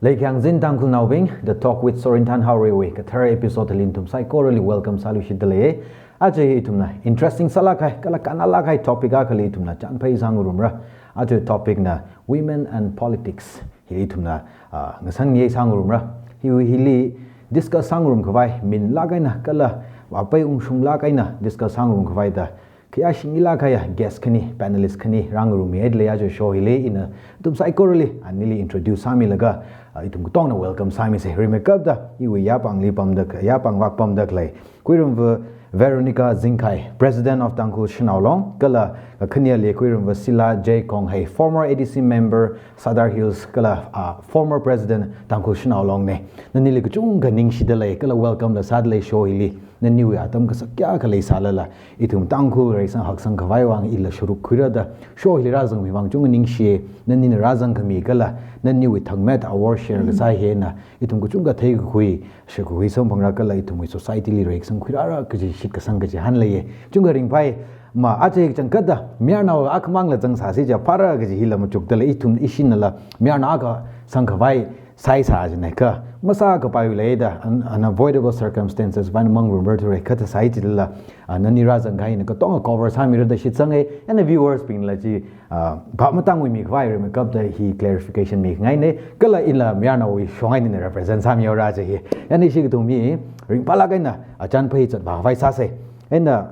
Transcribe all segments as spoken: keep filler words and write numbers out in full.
Leikhyangzin Tangkhulnaobing, The Talk with Sorinthan Haorei wui kathara episode li nathum saikorali welcome sāluishitdalei. Aja ithumna interesting sālākhai, kala kannālākhai topic akhali ithumna chānphai sāngarumra. Aja topic na Women and Politics. Hi ithumna, ah, ngasāngai sāngarumra. Hi, hili discuss sāngarum khavai, minlāk eina kala, apai ungshunglāk eina discuss sāngarum khavai da, khayāshingilāk kahaiya guest khani, panelist khani, rāngarummihaidalei aja show hili. Ina nathum saikorali, anili introduce sāmilaga, ah, ithum katongna welcome sāmisei. Rimeikapta, iwui yāpāngli pamda, yāpāng vak pamda khalei Khuirumva Veronica Zingkhai, President of Tangkhul Shanao Long, kala kakhaneli Khuirumva Sila J Khonghei, former A D C member, Sadar Hills, kala, ah, former President Tangkhul Shanao Long na. Nanili kachungkha ningshidalei, kala welcome la sādalei show hili. Naniwui atam kasak kayākha leisālala, ithum Tangkhul reisang haksang khavai vang ila sharuk khuira da, show hili rāzangmi vang chungkha ningshi. Nanina rāzangkhami kala naniwui thangmet awor share kasā hina ithum kachungkha theikakhui, share kakhui samphangra kala ithumwui society li reisang khuirāra kaji shitkasang kachihān leiya. Chungkha ringphai. Ma aja kachangkhatta mayarnao akhamangla zangsāsi jiakha phāra kaji hila machukdalei, ithum ishinala mayarnao akha sangkhavai sāsai jina kha masākapai leida, un-, unavoidable circumstances vang mangrumrar thura kha thāsai chilala, ah, nani rāzangkahai eina katonga cover sāmira da shitsanga, and the viewers bingla chi, ah, bhap matāngwui mikhavai rimeikapta hi clarification mingaina, kala ila mayarnaowui shong eina represent sāmihaora aja hi. And ishi kathum hi ringphālāk eina, ah, chānphai zatvā khavai sāsei. And, ah,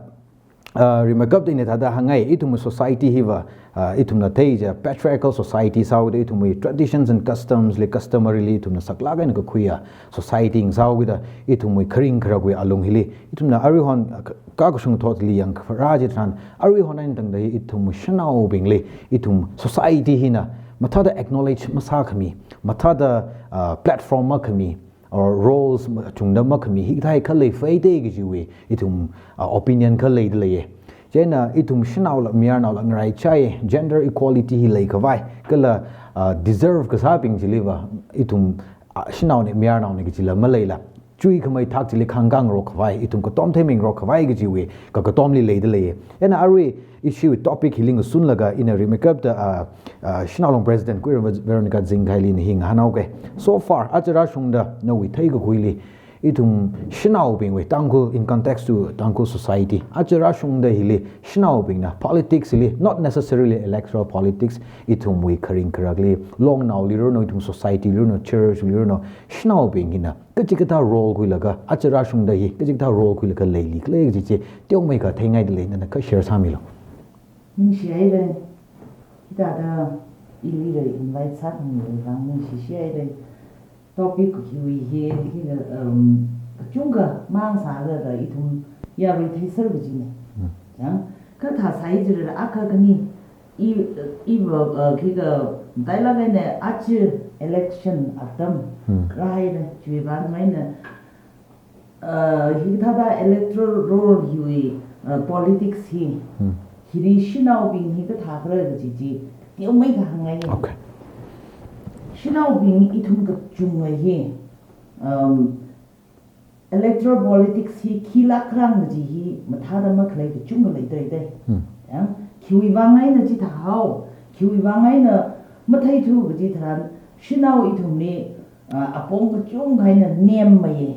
ah, rimeikapta ina thāda hāngngai, ithum society hiva, ah, ithumna thei jiakha patriarchal society sāhaoda, ithumwui traditions and customs li, customary li ithumna saklāk eina kakhuiya society sāhaoda, ithumwui kharing kharakwui alung hili ithumna aruihon, ah, ka-, kakashung thotli yangkharā chitharan, aruihon eina tangda hi ithum shanaobingli ithum society hina mathāda acknowledge masākhami, mathāda, ah, platform makhami, or roles ma-, chungda makhami hikathā khalei phaida kajiwui ithum, ah, opinion kha leidalei. Chieina ithum shanaola mayarnaola ngaraichai, gender equality hi leikhavai, kala, ah, deserve kasābing chiliva ithum, ah, shanaona mayarnaona kajila maleila, chuikhamei thak chili khāngkāngarok khavai, ithum katom theimingarok khavai kajiwui kakatomli leidalei. Chieina arui ishi topic hili ngasunlaga ina rimeikapta, ah, ah, Shanao Long President Khuirumva Veronica Zingkhaili ina hi ngahānhaoke. So far, aja rāshungda nawui theikakhuili, ithum shanaobingwui, Tangkhul, in context to Tangkhul society, aja rāshungda hili shanaobingna politics hili, not necessarily electoral politics, ithumwui kharing kharakli, longnaoli ranu, ithum society li ranu, church li ranu, shanaobing hina kachikathā role khuilaga, aja rāshungda hi kachikathā role khuilaga leili khala kaji chi teomeikha theingaidalei, nana kha share sāmilu. Ningshihaira, hithāda ili rei invite sākhamiwui vang ningshishihaira. Topic hiwui hi, hi, um, kachungkha mang sālaga ithum yarui theiser kajina. Hmm. Chang, kha thāsai chilala akha khani, i, iva, uh, khikha, matailāk eina aja election atam, Hmm. rāhaira, chiwui vang eina, uh, hikathāda electoral roll hiwui, uh, politics hi, Hmm. hili shanaobing hi kathākhala kaji chi teomeikha hāngngai. Okay. Shanaobing ithum kachungkha hi, um, electoral politics hi khilāk khala kaji hi mathāda makhalei kachungkha leidalei. Hmm. Yang, khiwui vang eina chithāhao, khiwui vang eina matheithu kaji tharan, shanao ithumli, ah, apong kachungkha eina nemmeiya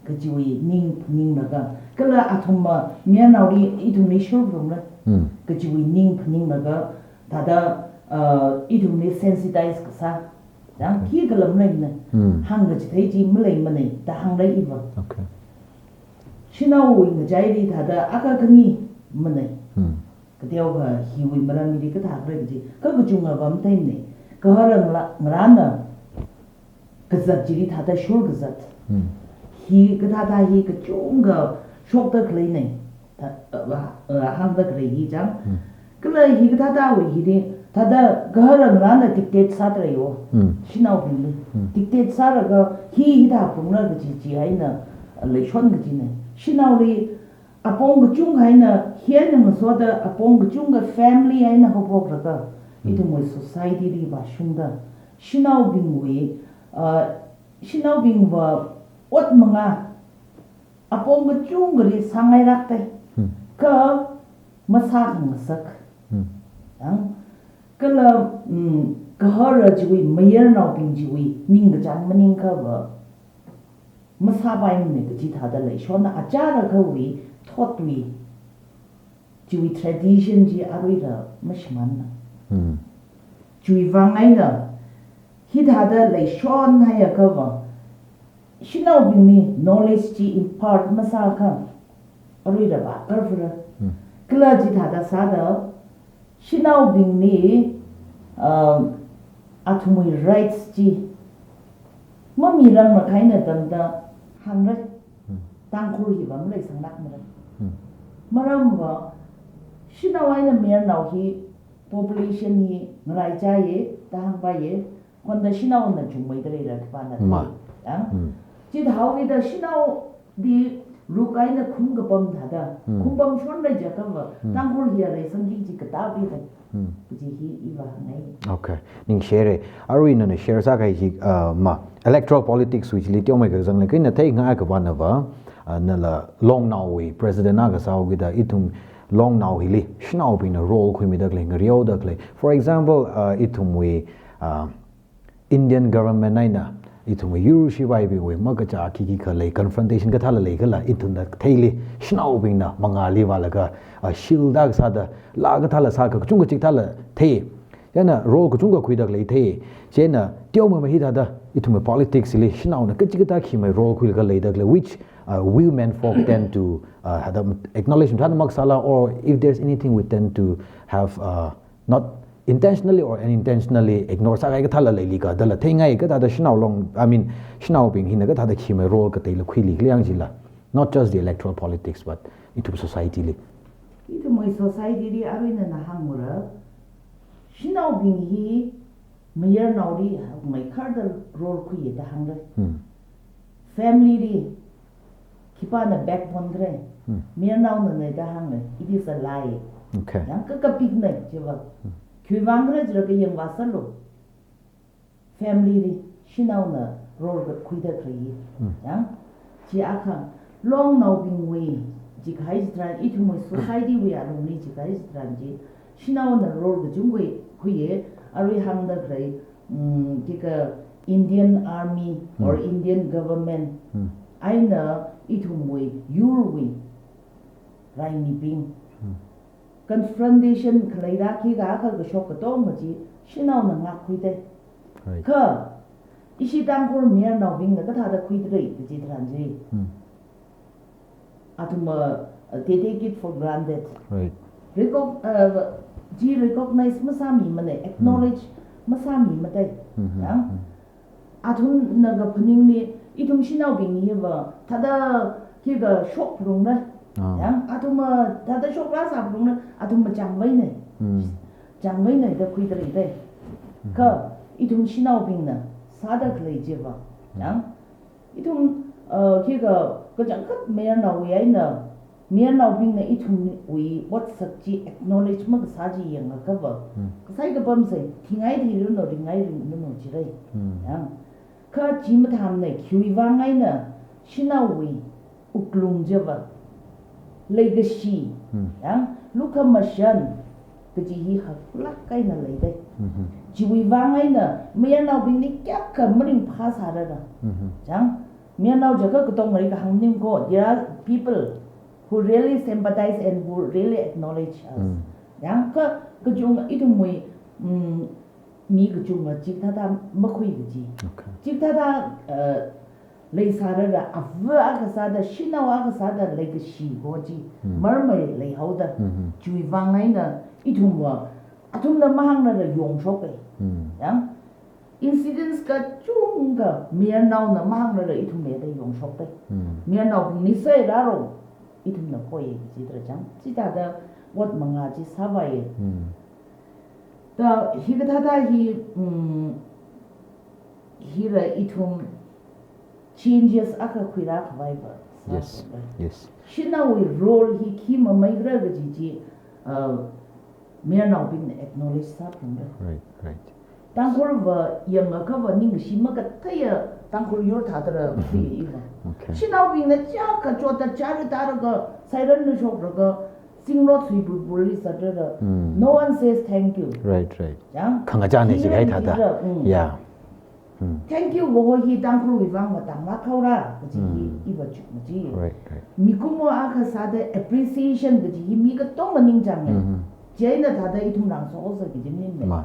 kajiwui ning phaninglaga, kala athumva mayarnaoli ithumli shurphalungra Hmm. kajiwui ning phaninglaga, thāda, ah, ithumli sensitize kasā. Yang, Okay. khikhala maleimana. Hmm. Hāngkachithei chi maleimana, da hāngra iva. Okay. Shanaowui ngachaili thāda akha khani mana. Hmm. Kateokha hiwui maramli kathākhala kaji, kha kachungkhava matheimana. Gahar ngarā-, ngarāna kazat chili thāda shur kazat. Hmm. Hi kathāda hi kachungkha shokda khaleina. Thā, uh, uh, hāngda khalei hi chang. Hmm. Kala hikathāwui hili, thāda gahar ngarāna dictate sāda leiyo. Hmm. Shanaobingli. Hmm. Dictate sālaga hi hithā phungra kaji chi eina, uh, leishon kajina. Shanaoli apong kachungkha eina, hi eina ngasoda apong kachungkha family eina haophoklaga, Hmm. ithumwui society li vāshungda, shanaobingwui, uh, shanaobingva ot manga, apong kachungkhali sāngailākta. Hmm. Kha masākhangasak. Hmm. Yang, kala, mm, Gahara chiwui, mayarnaobing chiwui ningkachāng maningkhava masāpaimana kaji thāda leishonna achara khawui thotwui chiwui tradition chi aruira mashimānna. Hmm. Chiwui vang eina hithāda leishon haiakhava shanaobingli knowledge chi impart masākha aruira vākarvara. Hmm. Kala chithāda sāda shanaobingli, um, athumwui rights chi mamirangmakahaina tamda hāngra. Hmm. Tangkhul hiva maleisangnak mara. Hmm. Maramva shanao eina mayarnao hi population hi ngaraichāya da hāngpaiya. Honda shanaona chungmeida leira khipāna. Ma. Yang? Hmm. Chithāhaoda shanaoli ruk eina khum kapam thāda. Hmm. Khum pamshonra jiakhava, hmm, Tangkhul hi arui sangki chi katā pira. Hmm. Kaji hi iva hāngngai. Okay. Ningshire. Arui nana share sākahai hi, uh, ma, electoral politics wui chili teomeikha kazang lei, kha ina theingaiakha vānava, uh, nala longnaowui president akha sāhaokida ithum longnao hili shanaobingna role khuimida khalei, ngareoda khalei. For example, uh, ithumwui, uh, Indian government eina ithumwui yur shivaibingwui makachā khikhi khalei confrontation kathāla leikhala ithumna theili, shanaobingna mangāli vālaga, ah, shield akha sāda laa kathāla sākha kachungkha chikathāla thei. Chieina role kachungkha khuida khalei thei. Chieina teomeimei hithāda ithumwui politics li shanaona kachikathā khimei role khuilaga leida khalei, which, uh, we men folk tend to, uh, hada acknowledge mathāda maksāla, or if there's anything we tend to have, uh, not intentionally or unintentionally ignore sākahai kathāla leili kha dala theingai, kathāda shanao long, I mean, shanaobing hina kathāda khimei role kateila khuili khala yang chila. Not just the electoral politics, but ithum society li. Ithumwui society li arui nana hāngmara. Shanaobing hi mayarnaoli hakmeikharda role khuiya da hāngra. Hmm. Family li khipāna backbone khare. Hmm. Mayarnaona da hāngra. It is a lie. Okay. Yang kakapikna chiva. Hmm. Khiwuivang khare jilaga yangvāsālu. Family li shanaona role khuida khalei. Hmm. Yang chi akha longnaobingwui jihai chitharan, ithumwui society wui alungli jihai chitharan chi shanaona role kachungkha khuiya. Arui hāngda khalei, mm, kika Indian Army or, hmm, Indian government, hmm, eina ithumwui yurwui raimibing, hmm, confrontation khaleida khikha kha kashok katonga chi shanaona ngakkhuida. Right. Kha ishi Tangkhul mayarnaobingna kathāda khuida lei kaji tharan chi. Hmm. Athumva, uh, they take it for granted. Right. Recog-, uh, chi recognize masāmimana, acknowledge, hmm, masāmimada. Hmm, hmm, yang, hmm. Athumna kaphaningli, ithum shanaobing hiva thāda khikha shokrarumra. Ah. Yang, athumva thāda shokra sāphalungra, athumva chāngvaina. Hmm. Chāngvaina da khuida leida. Hmm. Kha ithum shanaobingna sāda khalei chiva. Hmm. Yang, ithum, uh, khikha kachangkhat mayarnaowui eina, mayarnaobingna ithumwui otsak chi acknowledge makasā chi yangakhava, hmm, kasai kapam sai, thingai thiranu, ringai rinanu jira. Hmm. Yang, kha chi mathāmana, khiwuivang eina shanaowui wuklung chiva, leikashi, hmm, yang, lukhamashan kaji hi haklāk eina leida. Mhm. Chiwuivang eina mayarnaobingli kayākha maringphā sārara. Mhm. Yang, mayarnao jiakha katonga ri kahāng maning ko, there are people who really sympathize and who really acknowledge us. Mm. Yang, kha kachung ithumwui, mm, mi kachunga chikathāda makhui kaji. Okay. Chikathāda, uh, leisārara, ava akha sāda, shanao akha sāda leikashi ko chi, hmm, marmei leihaoda. Hmm, hmm. Chiwuivang eina ithumva, athumna mahāngrara yongshoka. Hmm. Yang, incidents kachungkha mayarnaona mahāngrara ithumli da yongshokda. Hmm. Mayarnaobingli sāi rāro, ithumna khoiya kaji tharan chang. Chithāda ot mangā chi sāvāya. Hmm. Da hikathāda hi, mm, hira ithum changes akha khuirākhavaiva. Yes. Sākhavai. Yes. Shanaowui role hi khi mameikhara kaji chi, uh, mayarnaobingna acknowledge sāphalungra. Right, right. Tangkhulva yangakhava ningkashi makatheiya Tangkhul yur thādara khi iva. Okay. Shanaobingna chiyākha chotta chara tālaga, sairan na shoklaga, Singlo sui bulbul li satra da. Mm. No one says thank you. Right, right. Yang? Khangachān hi chi hi kahai thāda. Chitra, mm. Yeah. Mm. Thank you, wo hi Tangkhul wui vang matānglāk haora, kaji hi, mm, iva chukma chi. Right, right. Mikumo akha sāda appreciation kaji hi mi katonga ningchāng lei. Mm-hmm. Chieina thāda ithum rāngsoksa kaji ning lei. Ma.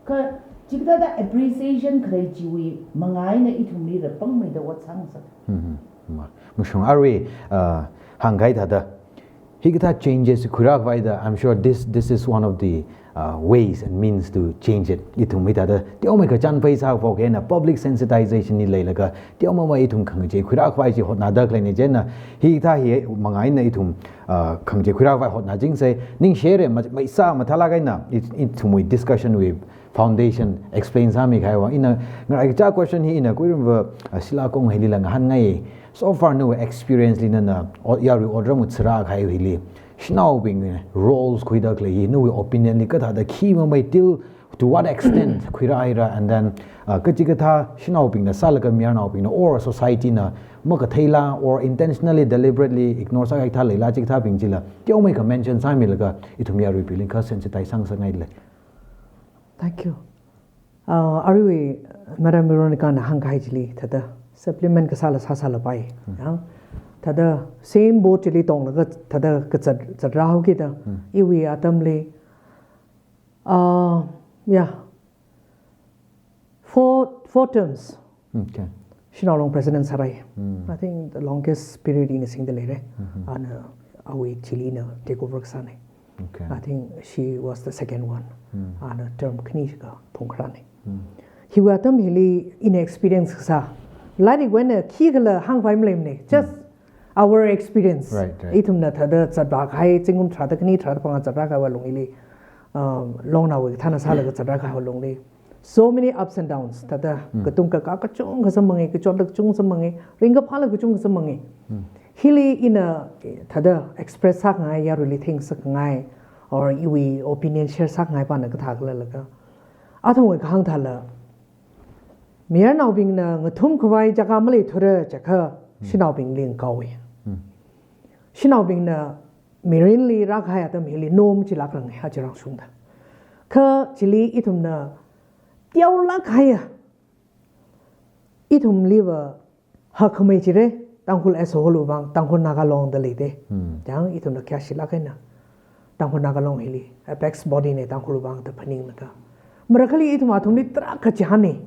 Kha, chikathāda appreciation khalei chiwui manga eina ithumli rāpangmeida ot sāngasak. Mm-hmm. Ma. Mashung arui, uh, hāngkahai thāda. Hikathā changes khuirākhavai da, I'm sure this, this is one of the, uh, ways and means to change it. Ithum hithāda, teomeikha chānpai sākhavai eina public sensitization hi leilaga, teomamei ithum khangachei khuirākhavai chi hotnada khaleina chieina, hikathā hi manga eina ithum, uh, khangachei khuirākhavai hotna chingsa, ningshire, ma-, maisa mathālāk eina, it-, ithumwui discussion wui foundation explain sāmikahai vang. Ina ngarai kacha question hi ina kuirum va, uh, Shila Kong hili la ngahānngai. So far nawui experience li nana, o-, yarui otram ngathara kahai hili. Shanaobing roles khuida khalei hi, nawui opinion li kathāda khi mamei till to what extent khuirāhaira, and then, uh, kachikathā shanaobingna sālaga mayarnaobingna or society na makatheila or intentionally, deliberately ignore sākahai thā leila chikathābing chila. Teomeikha mention sāmilaga ithum yaruibingli kha sensitize sāngasakngai lei. Thank you. Uh, arui Madam Veronica na hāngkahai chili, thāda supplement kasāla sāsālapai. Hmm. Yang, thāda same boat chili tonglaga, thāda kazat, zatrāhaokida, hmm, iwui atamli, uh, yeah, four, four terms. Okay. Shanao Long president sārai. Hmm. I think the longest period ina singda leira. Mm-hmm. Ana awui chilina take over kasāna. Okay. I think she was the second one. Hmm. Ana term khani shika phungkharāna. Hmm. Hiwui atam hili ina experience kasā. Lairik wui eina khikhala hāngpai maleimana. Just, hmm, our experience. Right, right. Ithumna thāda zatrākahai, zingkum tharāda khani tharāda phangā zatrākahaiwui lungli, um, longnaowui kathāna sālaga zatrākahaiwui lungli. So many ups and downs. Thāda, hmm, katung kakā kachungkha samphangi, kachotla kachungkha samphangi, ringkaphāla kachungkha samphangi. Hmm. Hili ina, eh, thāda express sākhangai, yaruili theingasakngai, or iwui opinion share sākhangai pana kathā khala laga. Athumwui kahāng thāla, mayarnaobingna ngathumkhavai jaka maleithura jiakha, hmm, shanaobingli ngakaowa. Hmm. Shanaobingna mirinli rākahai atam hili no machilākranga, hachi rāngshungda. Kha chili ithumna teolāk kahaiya, ithumliva hakkhamei chire, Tangkhul as a whole wui vang, Tangkhul Naga Long da leida. Hmm. Yang ithumna kayāshilāk eina Tangkhul Naga Long hili apex body na Tangkhul wui vang da phaninglaga. Marakhali ithum athumli tarākha chihāna.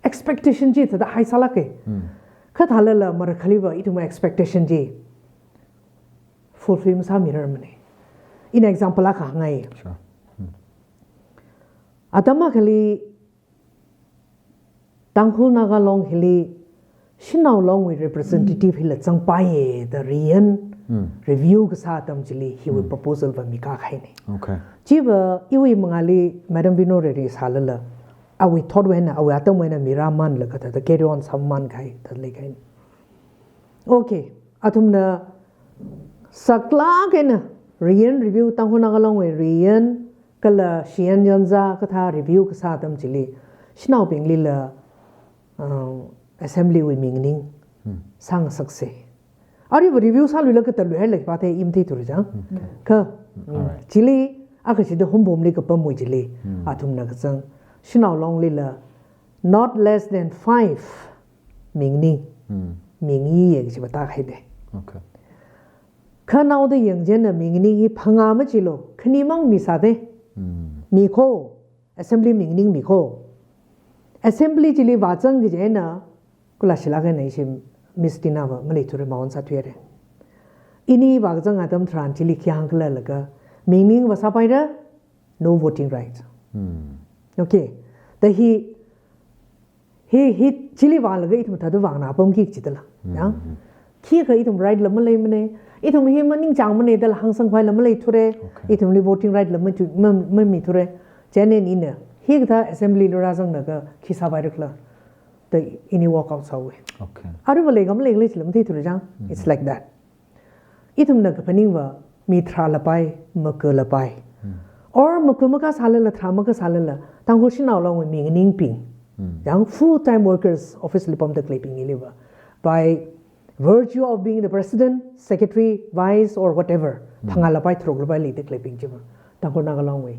Expectation chi thāda high sālāka. Hmm. Kha thālala marakhaliva ithum expectation chi fulfill masāmirarmana. Ina example akha hāngngai. Sure. Hmm. Atam akhali Tangkhul Naga Long hili Shanao Long wui representative, hmm, hila zangpaiya da riyan, hmm, review kasā atam chili hiwui, hmm, proposal va mikā kahaina. Okay. Chiva iwui mangāli Madam Vino Rery sālala, awui thot wui eina, awui atam wui eina mirāmanlaga thāda carry on sāman kahai thāda leikahaina. Okay, athumna saklāk eina riyan review, Tangkhul Naga Long wui riyan, kala shiyan yanza kathā review kasā atam chili, shanaobinglila, uh, assembly wui minganing, hmm, sāngasaksa. Aruiva review sāluilaga tāluihaira kaji pa te i matheithura chang. Okay. Kha, hmm, all right, chili, akha chida Hungpungli kapamwui chili, hmm, athumna kazang, Shanao Longlila, not less than five minganing, hmm, mingayi kaji pa tāhaida. Okay. Kha naoda yangchieina minganing hi phangā machilu, khanimang misāda. Hmm. Mikho, assembly minganing mikho. Assembly chili vāzang kaji eina, kula shilāk eina ishi Miss Tina va maleithura, mawan sāthuira. Ini vāzang atam tharan chili khi hāng khala laga, minganing va sāpaira, no voting right. Hmm. Okay. Da hi, hi, hi, chili vālaga ithum thāda vānā pamki kajidala. Hmm. Yang? Khikha ithum right la maleimana, ithum hi maningchāngmana dala hāngsangkhavai la maleithura, okay, ithumli voting right la matu-, ma-, mamithura. Chieina ina, hikathā assembly li rāzanglaga khi sāpaira khala, da ini walk out sāhaowa. Okay. Aruiva leikha maleikhala chila matheithura chang. It's, mm-hmm, like that. Ithumna kaphaningva, mi tharā lapai, maka lapai. Hmm. Or maka maka sālala, tharā maka sālala, Tangkhul Shanao Long wui minganingping. Hmm. Yang full time workers office li pamda khaleibing hiliva. By virtue of being the president, secretary, vice, or whatever, phangā lapai, tharuk lapai leida khaleibing chi ma Tangkhul Naga Long wui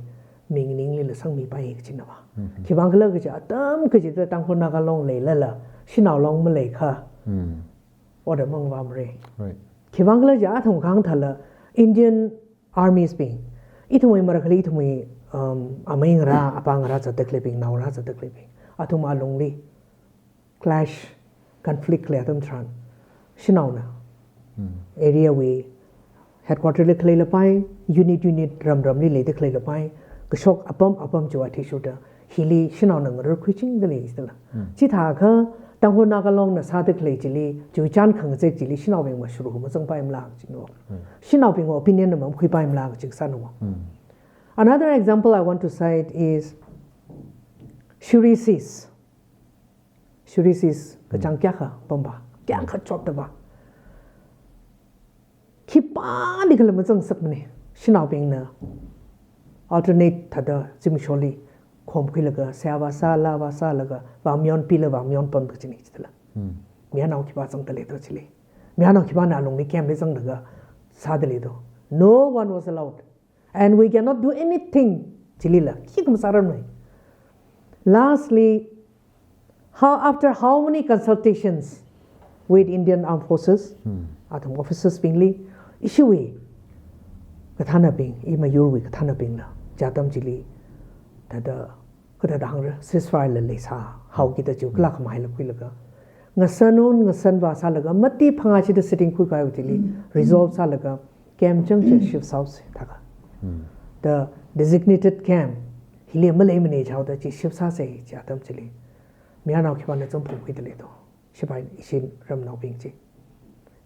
ming ninglila sangmipai kajina ma. Khivang khala kaja atam kachida Tangkhul Naga Long leilala, Shanao Long maleikha, ot mangvāmara. Right. Khivang khala kaja athum khang thala Indian armies bing, ithumwui marakhali ithumwui, um, amei ngarā, apā ngarā zatda khaleibing, nao ngarā zatda khaleibing, athum alungli clash, conflict khalei atam tharan, Shanaona area wui headquarter li khalei lapai, unit unit ram ramli leida khalei lapai, kashok apam apam chiwui athishurda hili Shanaona ngararkhuichingda lei jidala. Chithākha Tangkhul Naga Long na sāda khalei chili, chiwui chān khangazek chili Shanaobing mashuru mazangpaimala kajina. Shanaobing opinion na makhuipaimala kaji kasāna. Another example I want to cite is Shirui Sis. Shirui Sis kachāng kayākha pampa, kayākha chotda pa. Khipālikhala mazangngasakmana. Shanaobingna alternate thāda zimiksholi khomkhuilaga, seihā vāsā, laa vāsālaga, vāmayon pila vāmayon pamda kajina jidala. Mayarnao khipā zangda leido chili? Mayarnao khipāna alungli camp li zanglaga sāda leido? No one was allowed. And we cannot do anything. Chilila khikha masārarmana. Lastly, how, after how many consultations with Indian Armed Forces, athum officers bingli, ishiwui kathānabing, i mayurwui kathānabingla, chi atam chili, thāda, kathāda hāngra, ceasefire la leisā haokida chiwui kala khamahai la khuilaga, ngasan un ngasan vāsālaga, mati phangā shida sitting khuikahaiwui thili resolve sālaga, camp changcha shift sāhaosa thākha. The designated camp hili maleimana jihaoda chi shift sāsa, chi atam chili mayarnao khipāna zangphungkhuida leido? Shipai, ishi ramnaobing chi.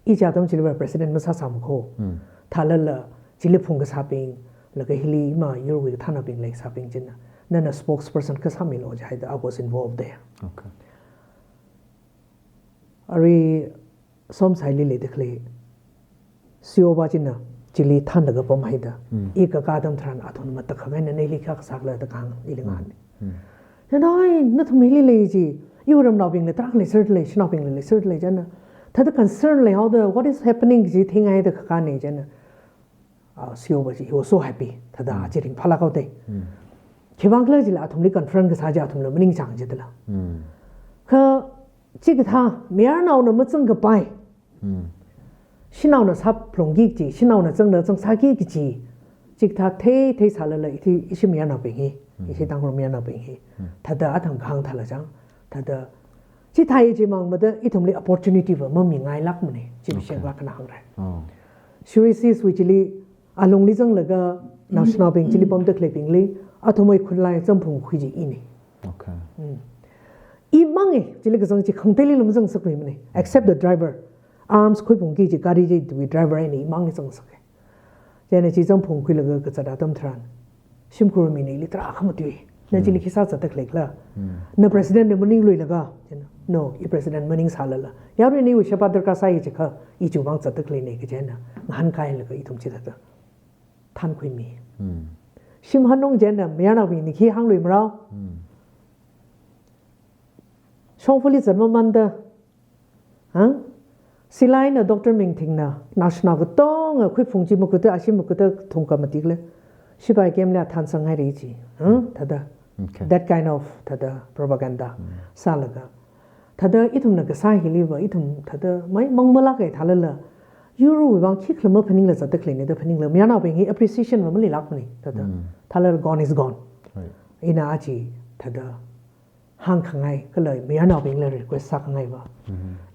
I chi atam chiliva president masāsāma kho. Thālala chili phungkasābing, laga hili mayurwui kathānabing leisābing china, nana spokesperson kasāmilu jihaida, I was involved there. Okay. Arui Somsaili leida khalei C O pa china chili thānlaga pamhaida, i kakā atam tharan athumna matakhak eina neili kayākha sākhala da kahāng ili ngahān. China, ai, nathum hili lei chi, iwui ramnaobingla tarākha leiserda lei, Shanaobingla leiserda lei china. Thāda concern leihaoda, what is happening chi theingaida kakāna china. Ah, C O pa chi, he was so happy. Thāda aja ringphālāk haoda. Khivang khala chila athumli confront kasā chi athumla maningchāng jidala. Kha chikathā mayarnaona mazangkapai, Shanaona sāphalungki kaji, Shanaona zangda zangsāki kaji, chikathā thei theisālala ithi, ishi mayarnaobing hi, ishi Tangkhul mayarnaobing hi, thāda athang kahāng thāla chang, thāda chithāi chimang mada ithumli opportunity va mamingailākmana, chi Okay. shengla kana hāngra. Oh. Shirui Sis wui chili alungli zanglaga naoshinaobing chili pamda khaleibingli athumwui khutlai zangphungkhui chi ina. Okay. Mm. Imang e, chili kazang chi khangateili lam zangsakmana, except the driver. Arms khuiphungki kaji gari chiwui driver eina imang e zangsaka. Chieina chi zangphungkhuilaga kazat atam tharan, shimkhur mina ili tarākha matui. Na chili khi sāzatda khaleikhala? Na president na maningluilaga. Chieina, no, i president maningsālala, yaruina iwui sheba darkar sāi jiakha, i chiwui vang zatda khaleina kaji eina ngahānkailaga ithum chithāda thankhuimi. Shim hanung chieina mayarnaobingna khi hāngluimarao? Shongfali zatmamanda, ha? Silaina Doctor Mingthingna naoshinao katonga khuiphung chi makhuida, ashi makhuida thungkha matikla, shipai camp li thānsanghaira chi, ha? Thāda. Okay. That kind of thāda propaganda sālaga, thāda ithumna kasā hiliva ithum thāda mai mangmalāka thālala, yurwui vang khikhala maphaningla zatda khaleina da phaningla, mayarnaobing hi appreciation va maleilākmana thāda. Thālala gone is gone. Right. Ina aja thāda hāngkhangai kala mayarnaobingla request sākhangaiva,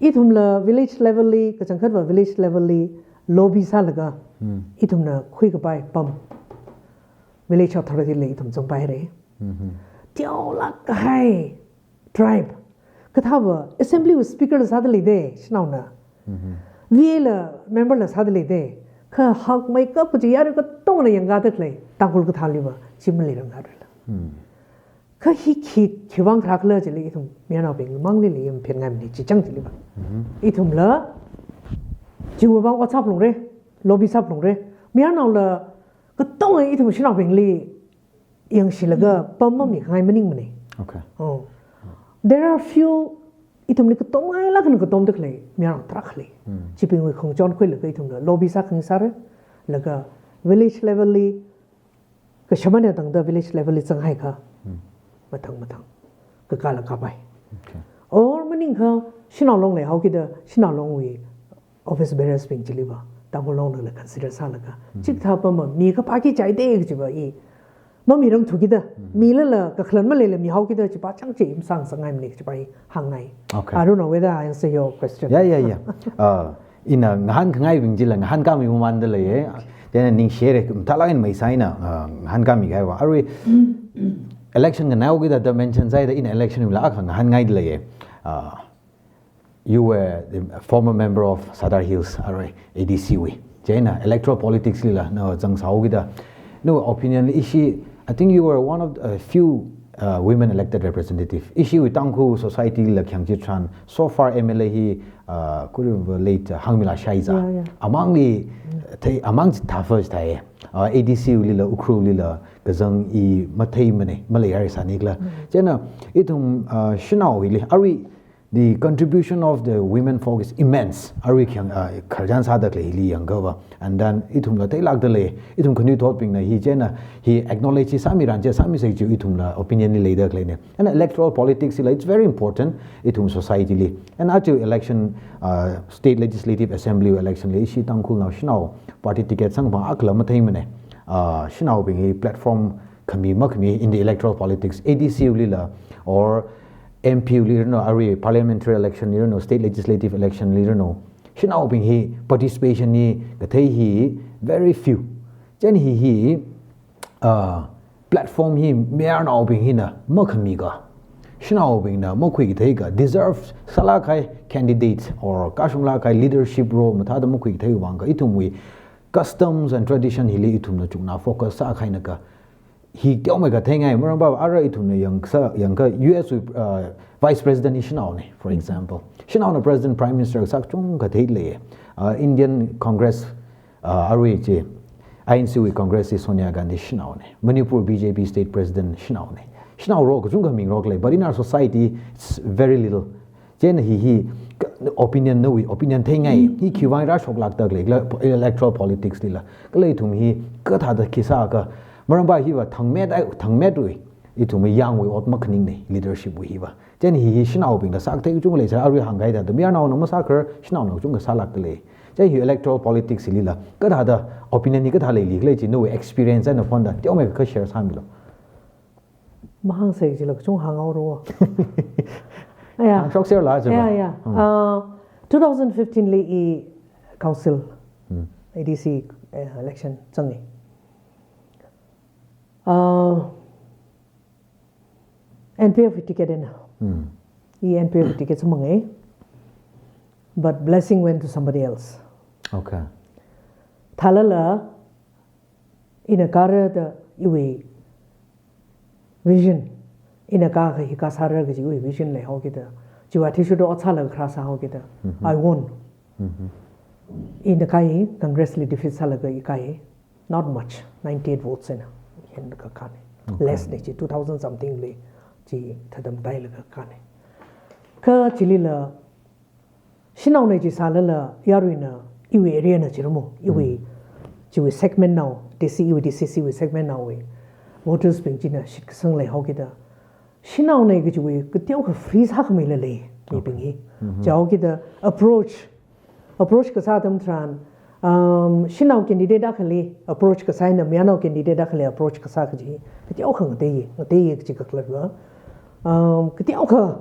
ithumla village level li, kachangkhatva village level li lobby sālaga, ithumna khuikapai pam village authority li ithum zangpaira. Teolāk kahai tribe kathāva assembly wui speaker la sāda leida, shanaona. V A la member la sāda leida. Kha hakmeikap kaji yarui katongana yangkāda khalei Tangkhul kathāliva chi maleiranga rila. Kha hi khi, khiwui vang khala chili ithum mayarnaobing manglila yangphen ngaimana, chi chang chiliva. Ithumla chiwui vang ot sāphalungra, lobby sāphalungra. Mayarnaola katonga ithum shanaobingli yangshilaga pam mamikhangai maningmana. Okay. Oh. There are few ithumli katomngailāk eina katomda khalei mayarnao tarākha lei. Chibingwui khangachon khuilaga ithumna lobby sākhangai sāra, laga village level li, kashaman eina tangda village level li zanghaikha, mathang mathang kakāla kāpai. Okay. Or maningakha, Shanao Long leihaokida, Shanao Longwui office bearers bing chiliva Tangkhul Long nala consider sālaga, chikathā pama mi kapā ki chaida kajiva i mamirangthukida, milala kakhalan maleila mihaokida, chipa chang chi imsang sangngai mani kajipa i hāngngai. Okay. I don't know whether I answer your question. Yeah, yeah, yeah. Uh, ina ngahānkhangaibing chila ngahānkāmi mamānda leiya. Then ningshire, mathālāk eina maisā ina, uh, ngahānkāmi kahaiva. Arui election nganaihaokida da mention sāhaida ina election wui laa akha ngahānngaida leiya. Uh, you were the former member of Sadar Hills, arui A D C wui. Chieina electoral politics lila na zangsāhaokida, nawui opinion li ishi, I think you were one of the few, uh, women elected representative. Ishiwui Tangkhul society la khayang chitharan, so far M L A hi, uh, kuri late, uh, Hangmila Shaiza. Yeah, yeah. Amangli, thei, amang chi thāfa thai. Uh, A D C lila, Ukhrul lila, kazang i matheimana, maleihaira sānikhala. Chieina, ithum, uh, Shanao hili, arui, the contribution of the women folk is immense. Arui khayang, uh, khararchan sāda khalei hili yangkhava. And then ithumla theilākda lei, ithum khanuithotbingna hi chieina hi acknowledge hi sāmiran chi, sāmisei chi ithumla opinion li leida khaleina. And electoral politics hila, it's very important, ithum society li. And aja election, uh, state legislative assembly election li, ishi Tangkhulnao Shanao party ticket sangphang akhala matheimana. Uh, Shanaobing hi platform khami makhami in the electoral politics, A D C lila, or M P li ranu, arui parliamentary election li ranu, state legislative election li ranu, Shanaobing hi participation hi kathei hi very few. Chieina hi hi, uh, platform hi mayarnaobing hina makhamiakha, Shanaobingna makhuikatheikha, deserve sālāk kahai candidate or kashunglāk kahai leadership role mathāda makhuikathei vangkha, ithumwui customs and tradition hili ithumna chukna focus sākahainakha, hi teomeikha theingai, maramva ara ithumna yangsa, yangkha U S wui, uh, Vice President hi Shanaona, for example. Shanaona President, Prime Minister kasā kachungkha theilei. Uh, Indian Congress, uh, arui chi, I N C wui Congress hi Sonia Gandhi Shanaona. Manipur B J P State President Shanaona. Shanao role kachungkha mingarok lei, but in our society, it's very little. Chieina hi hi, ka-, opinion nawui, opinion theingai, hi khiwui vang rāshoklākda khalei, kala electoral politics lila. Kala ithum hi kathāda khi sākha, maramva hiva thangmet ai, thangmetwui, ithum yangwui ot makhaningna, leadership wui hiva. Chieina hi hi Shanaobingla sākathei kachungkha lei, sā arui hāngkahai thāda, mayarnaona masākhar, Shanaona kachungkha sālākda lei. Chieina hi electoral politics hilila, kathāda opinion hi kathā leili khala chi, nawui experience eina phonda, teomeikha share sāmilu. Mahāngsei jila kachung hānghaoro. Aya. Hāngshokserla jiva. Aya, aya. Hmm. Uh, two thousand fifteen li i council, Hmm. A D C, eh, election zangi. Uh, N P F ticket eina. Hmm. I N P F ticket sāmanga. But blessing went to somebody else. Okay. Thālala, ina kāra da iwui vision, ina kākha hi kāsāra kaji iwui vision leihaokida, chiwui athishurda ot sālaga khara sāhaokida, Mhm. I won. Mhm. Ina kāi, Congress li defeat sālaga i kāi, not much, ninety-eight votes eina, hienkha kāna. Okay. Less na chi, two thousand something li, chi thāda matailaga kāna. Kha chilila, Shanaona chi sālala, yaruina, iwui area na chiramo, iwui, Mm. chiwui segment nao, D C, iwui D C C wui segment naowui voters bing china shitkasang leihaokida. Shanaona kajiwui, kateokha free sākhami lei, mibing hi. Mm-hmm. Chihaokida approach, approach kasā atam tharan, um, Shanao candidate akhali approach kasā eina, mayarnao candidate akhali approach kasā kaji, kateokha ngatei, ngatei kaji kakhalatva. Um, kateokha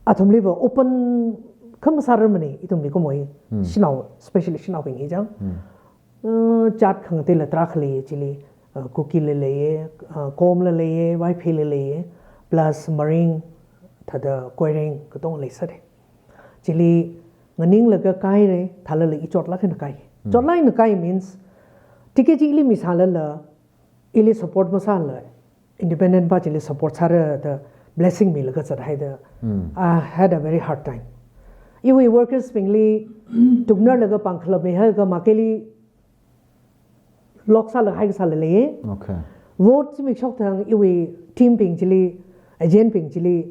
athumliva open kha masārarmana, ithumli kumoi, Hmm. Shanao, especially Shanaobing hi chang. Hmm. Uh, jat khangateila tarākha lei chili, uh, Kuki la leiya, uh, Kom la leiya, Vaiphei la leiya, plus Maring, thāda Koireng, katonga leisāra. Chili nganinglaga kāira, thālala i chotlāk eina kāi. Hmm. Chotlāk eina kāi means, ticket chi ili misālala, ili support masāla, independent pa chili support sāra da blessing milaga zathaida. Hmm. I had a very hard time. Iwui workers bingli tuknarlaga pāng khalap mihailaga makeili lock sālaga haikasāla lei. Okay. Vote chi mikshok thang iwui team bing chili, agent bing chili,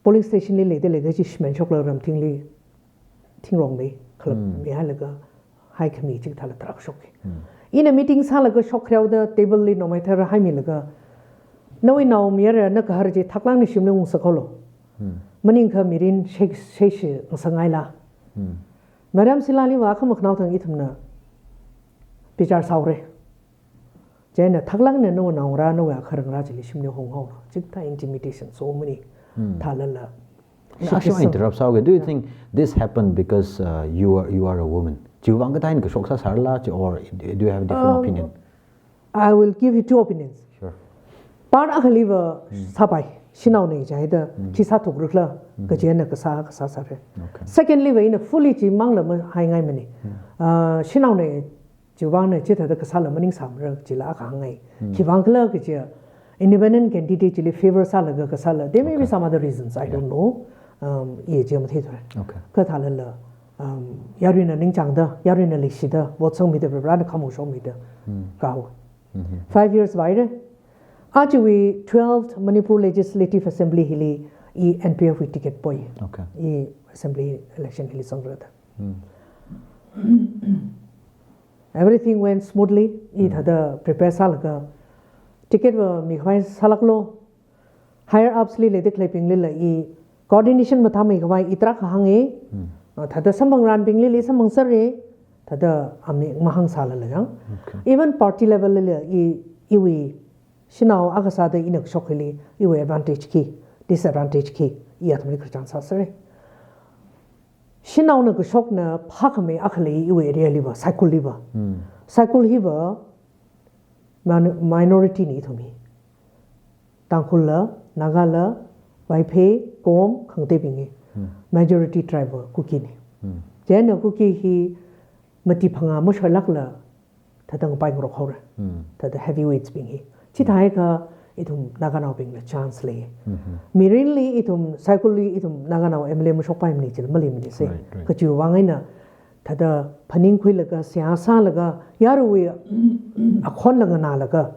polling station li leida leikachi shimān shoklaga ramthingli thingrong mei khalap mihailaga haikhami chikathāla tarākha shokki. Ina meeting sālaga shokkhreoda table li nomaithar haimilaga, nawui naomayara na gahar chi thaklāngna shimli ungsakhaolu. Maningakha mirin shei, sheishi ngasangaila. Madam Silaliva akha makhanao thang ithumna bichar sāhaora. Chieina thaklāngna nawui naongarā, nawui akharangarā chili shimli honghaolu. Chikathā intimidation so many thālala. Actually, I interrupt sāhaoga. Do you think this happened because uh, you are you are a woman? Chiwuivang kathā eina kashok sāsāla, chi, or do you have a different opinion? I will give you two opinions. Sure. Part akhaliva sāpai, shanaona jihaida khi sāthukrikhala, kaji eina kasā, kasā sāra. Okay. Secondliva ina fully chimangla mahaingaimana. Uh, shanaona chiwuivangna chithāda kasāla maningsāmara chila akha hāngngai. Khiwuivang khala kaji independent candidate chili favor sālaga kasāla. There may be some other reasons, I don't know. Um, i chi matheithura. Okay. Kathālala, um, yaruina ningchāngda, yaruina leishida, vote sangmida, Varena khamong shokmida, kahaowa. Five years vāhaira. Ajawui twelfth Manipur Legislative Assembly hili i N P F wui ticket poi. Okay. I assembly election hili zangrada. Everything went smoothly. I thāda prepare sālaga ticket va mikhavai sālāklu. Higher ups li leida khaleibinglila i coordination mathāmeikhavai i tarākha hānga. Uh, thāda samphangranbinglila samphangserra. Thāda ami mahāngsālala jang. Okay. Even party level lila i, iwui shanao akha sāda ina kashok hili iwui advantage khi, disadvantage khi, i athumli khararchan sāserra. Shanaona kashokna phākhamei akha lei iwui area liva, Saikulliva. Saikulli hiva min-, minority na ithum hi. Tangkhulla, Nagala, Vaiphei, Kom, khangateibing hi. Majority tribe Kukina. Chieina Kuki hi mati phangā mashoilākla thāda ngapai ngarok haora. Thāda heavyweights bing hi. Chithākha ithum Naganaobingla chance lei. Mirinli ithum, Saikulli ithum Naganao M L A mashokpaimana chila maleimana se. Right, right. Kachiwuivang eina thāda phaningkhuilaga, seihā sālaga, yaruiwui akhonla nganālaga,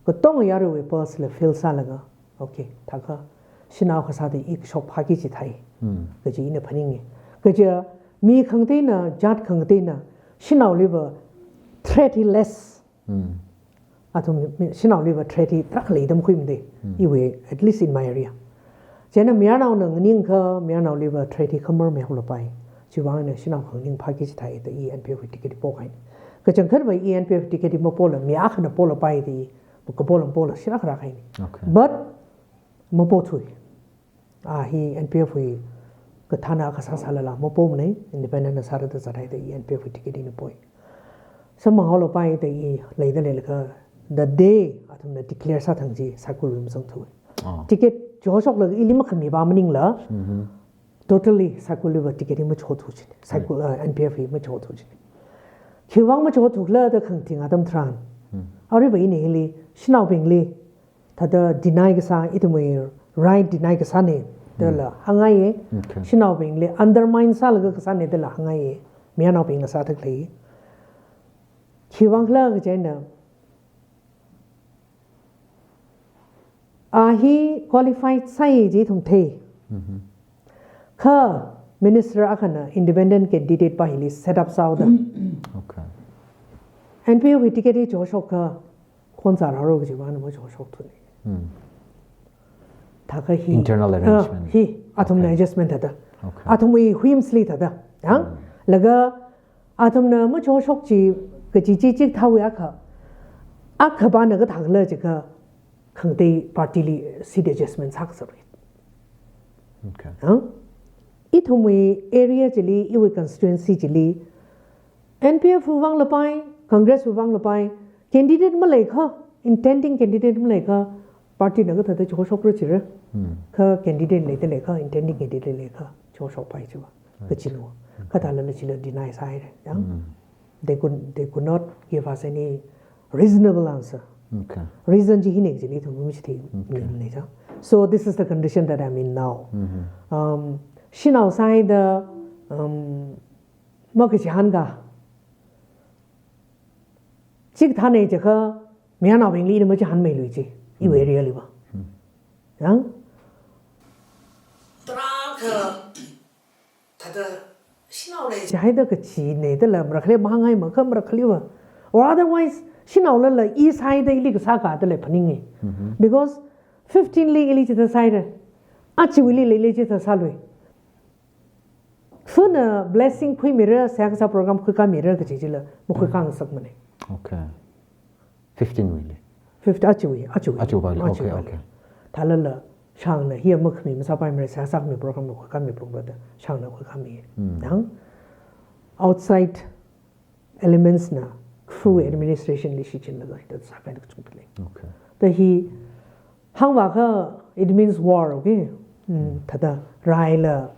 katonga yaruiwui pulse la feel sālaga, okay, thākha shanao akha sāda i kashok phāki chithāi. Kaji ina phaninga. Kaja mi khangateina, jat khangateina, shanaoliva threat hi less. Athum mi, shanaoliva threat hi tarākha leida makhuimada. Iwui, at least in my area. Chieina mayarnaona nganingakha, mayarnaoliva threat hi khamar meihaolapai. Chiwuivang eina shanao khanganing phāki chithāi da i N P F wui ticket hi pokahaina. Kachangkhatva i N P F ticket hi mapola, mi akhana polapai da i, kapolung pola, shira kharā kahaina. Okay. But, mapothui. A hi N P F wui kathāna akha sāsālala mapomana, independent na sāra da zathai da i N P F wui ticket ina poi. Samphang haolapai da i leida leilakha, the day athumna declare sāthang chi Saikulli mazangthu. Ah. Ticket chihoshoklaga ili makhamipa maningla, totally Saikulliva ticket hi machihothu china. Saikul, uh, N P F hi machihothu china. Khiwuivang machihothukhala da khangating atam tharan. Aruiva ina hili, shanaobingli, thāda deny kasā, ithumwui right deny kasāna dala hāngngaiya. Okay. Shanaobingli undermine sālaga kasāna dala hāngngaiya. Mayarnaobingla sāda khalei. Khiwuivang khala kaji eina, a hi qualified sāi chi ithum thei. Kha minister akhana independent candidate pa hili set up sāhaoda. Okay. N P F wui ticket hi chihoshokakha khon sārāro kajiwuivang eina machihoshokthuwa. Thākha hi. Internal, ah, arrangement. Hi, athumna, okay, adjustment thāda. Okay. Athumwui whimsily thāda. Yang? Laga athumna machihoshok chi kaji chi chikathāwui akha. Akhapana kathākhala jiakha khangatei party li seat adjustment sākasāra. Okay. Ang? Ithumwui area chili, iwui constituency chili, N P F wui vanglapai, Congress wui vanglapai, candidate maleikha, intending candidate maleikha, party na kathāda chihoshokra jira. Kha candidate leida leikha, intending candidate leikha, chihoshokpai chiva. Right. Kachilo. Kathālala chila deny sāhaira. Yang? They could, they could not give us any reasonable answer. Okay. Reason chi hina chili ithum machithei. Okay. Ni, ni cha. So this is the condition that I'm in now. Um, shanao sāhaida, um, makachihānkha. Chikathāna jiakha, mayarnaobingli ina machihānmeilui chi. Iwui area liva. Yang? Thāda shanaole jihaida kachi ne dala marakhali mahāngai makha marakhaliva. Or otherwise, shanaolala i sāhaida ili kasā ka dala phaninge. Because fifteen li ili chithā sāhaira. Achiwuili ili chithā sālui. Funa blessing khuimira, seihā kasā program khuikāmira kachi chila, makhuikāngasakmane. Okay. fifteen wuili. Fifty, achiwui, achiwui. Achiwui pali, okay, Achiwui pali. Okay. Thālala, shangna hi ama khami masāpaimara, seihā sākhami program khuikāmi pongda, shangna khuikāmi. Yang, outside elements na, through administration li shichinlaga, hithāda sākahai kachungkha lei. Okay. Da hi, hāngvākha, it means war, okay? Mm, thāda, raila,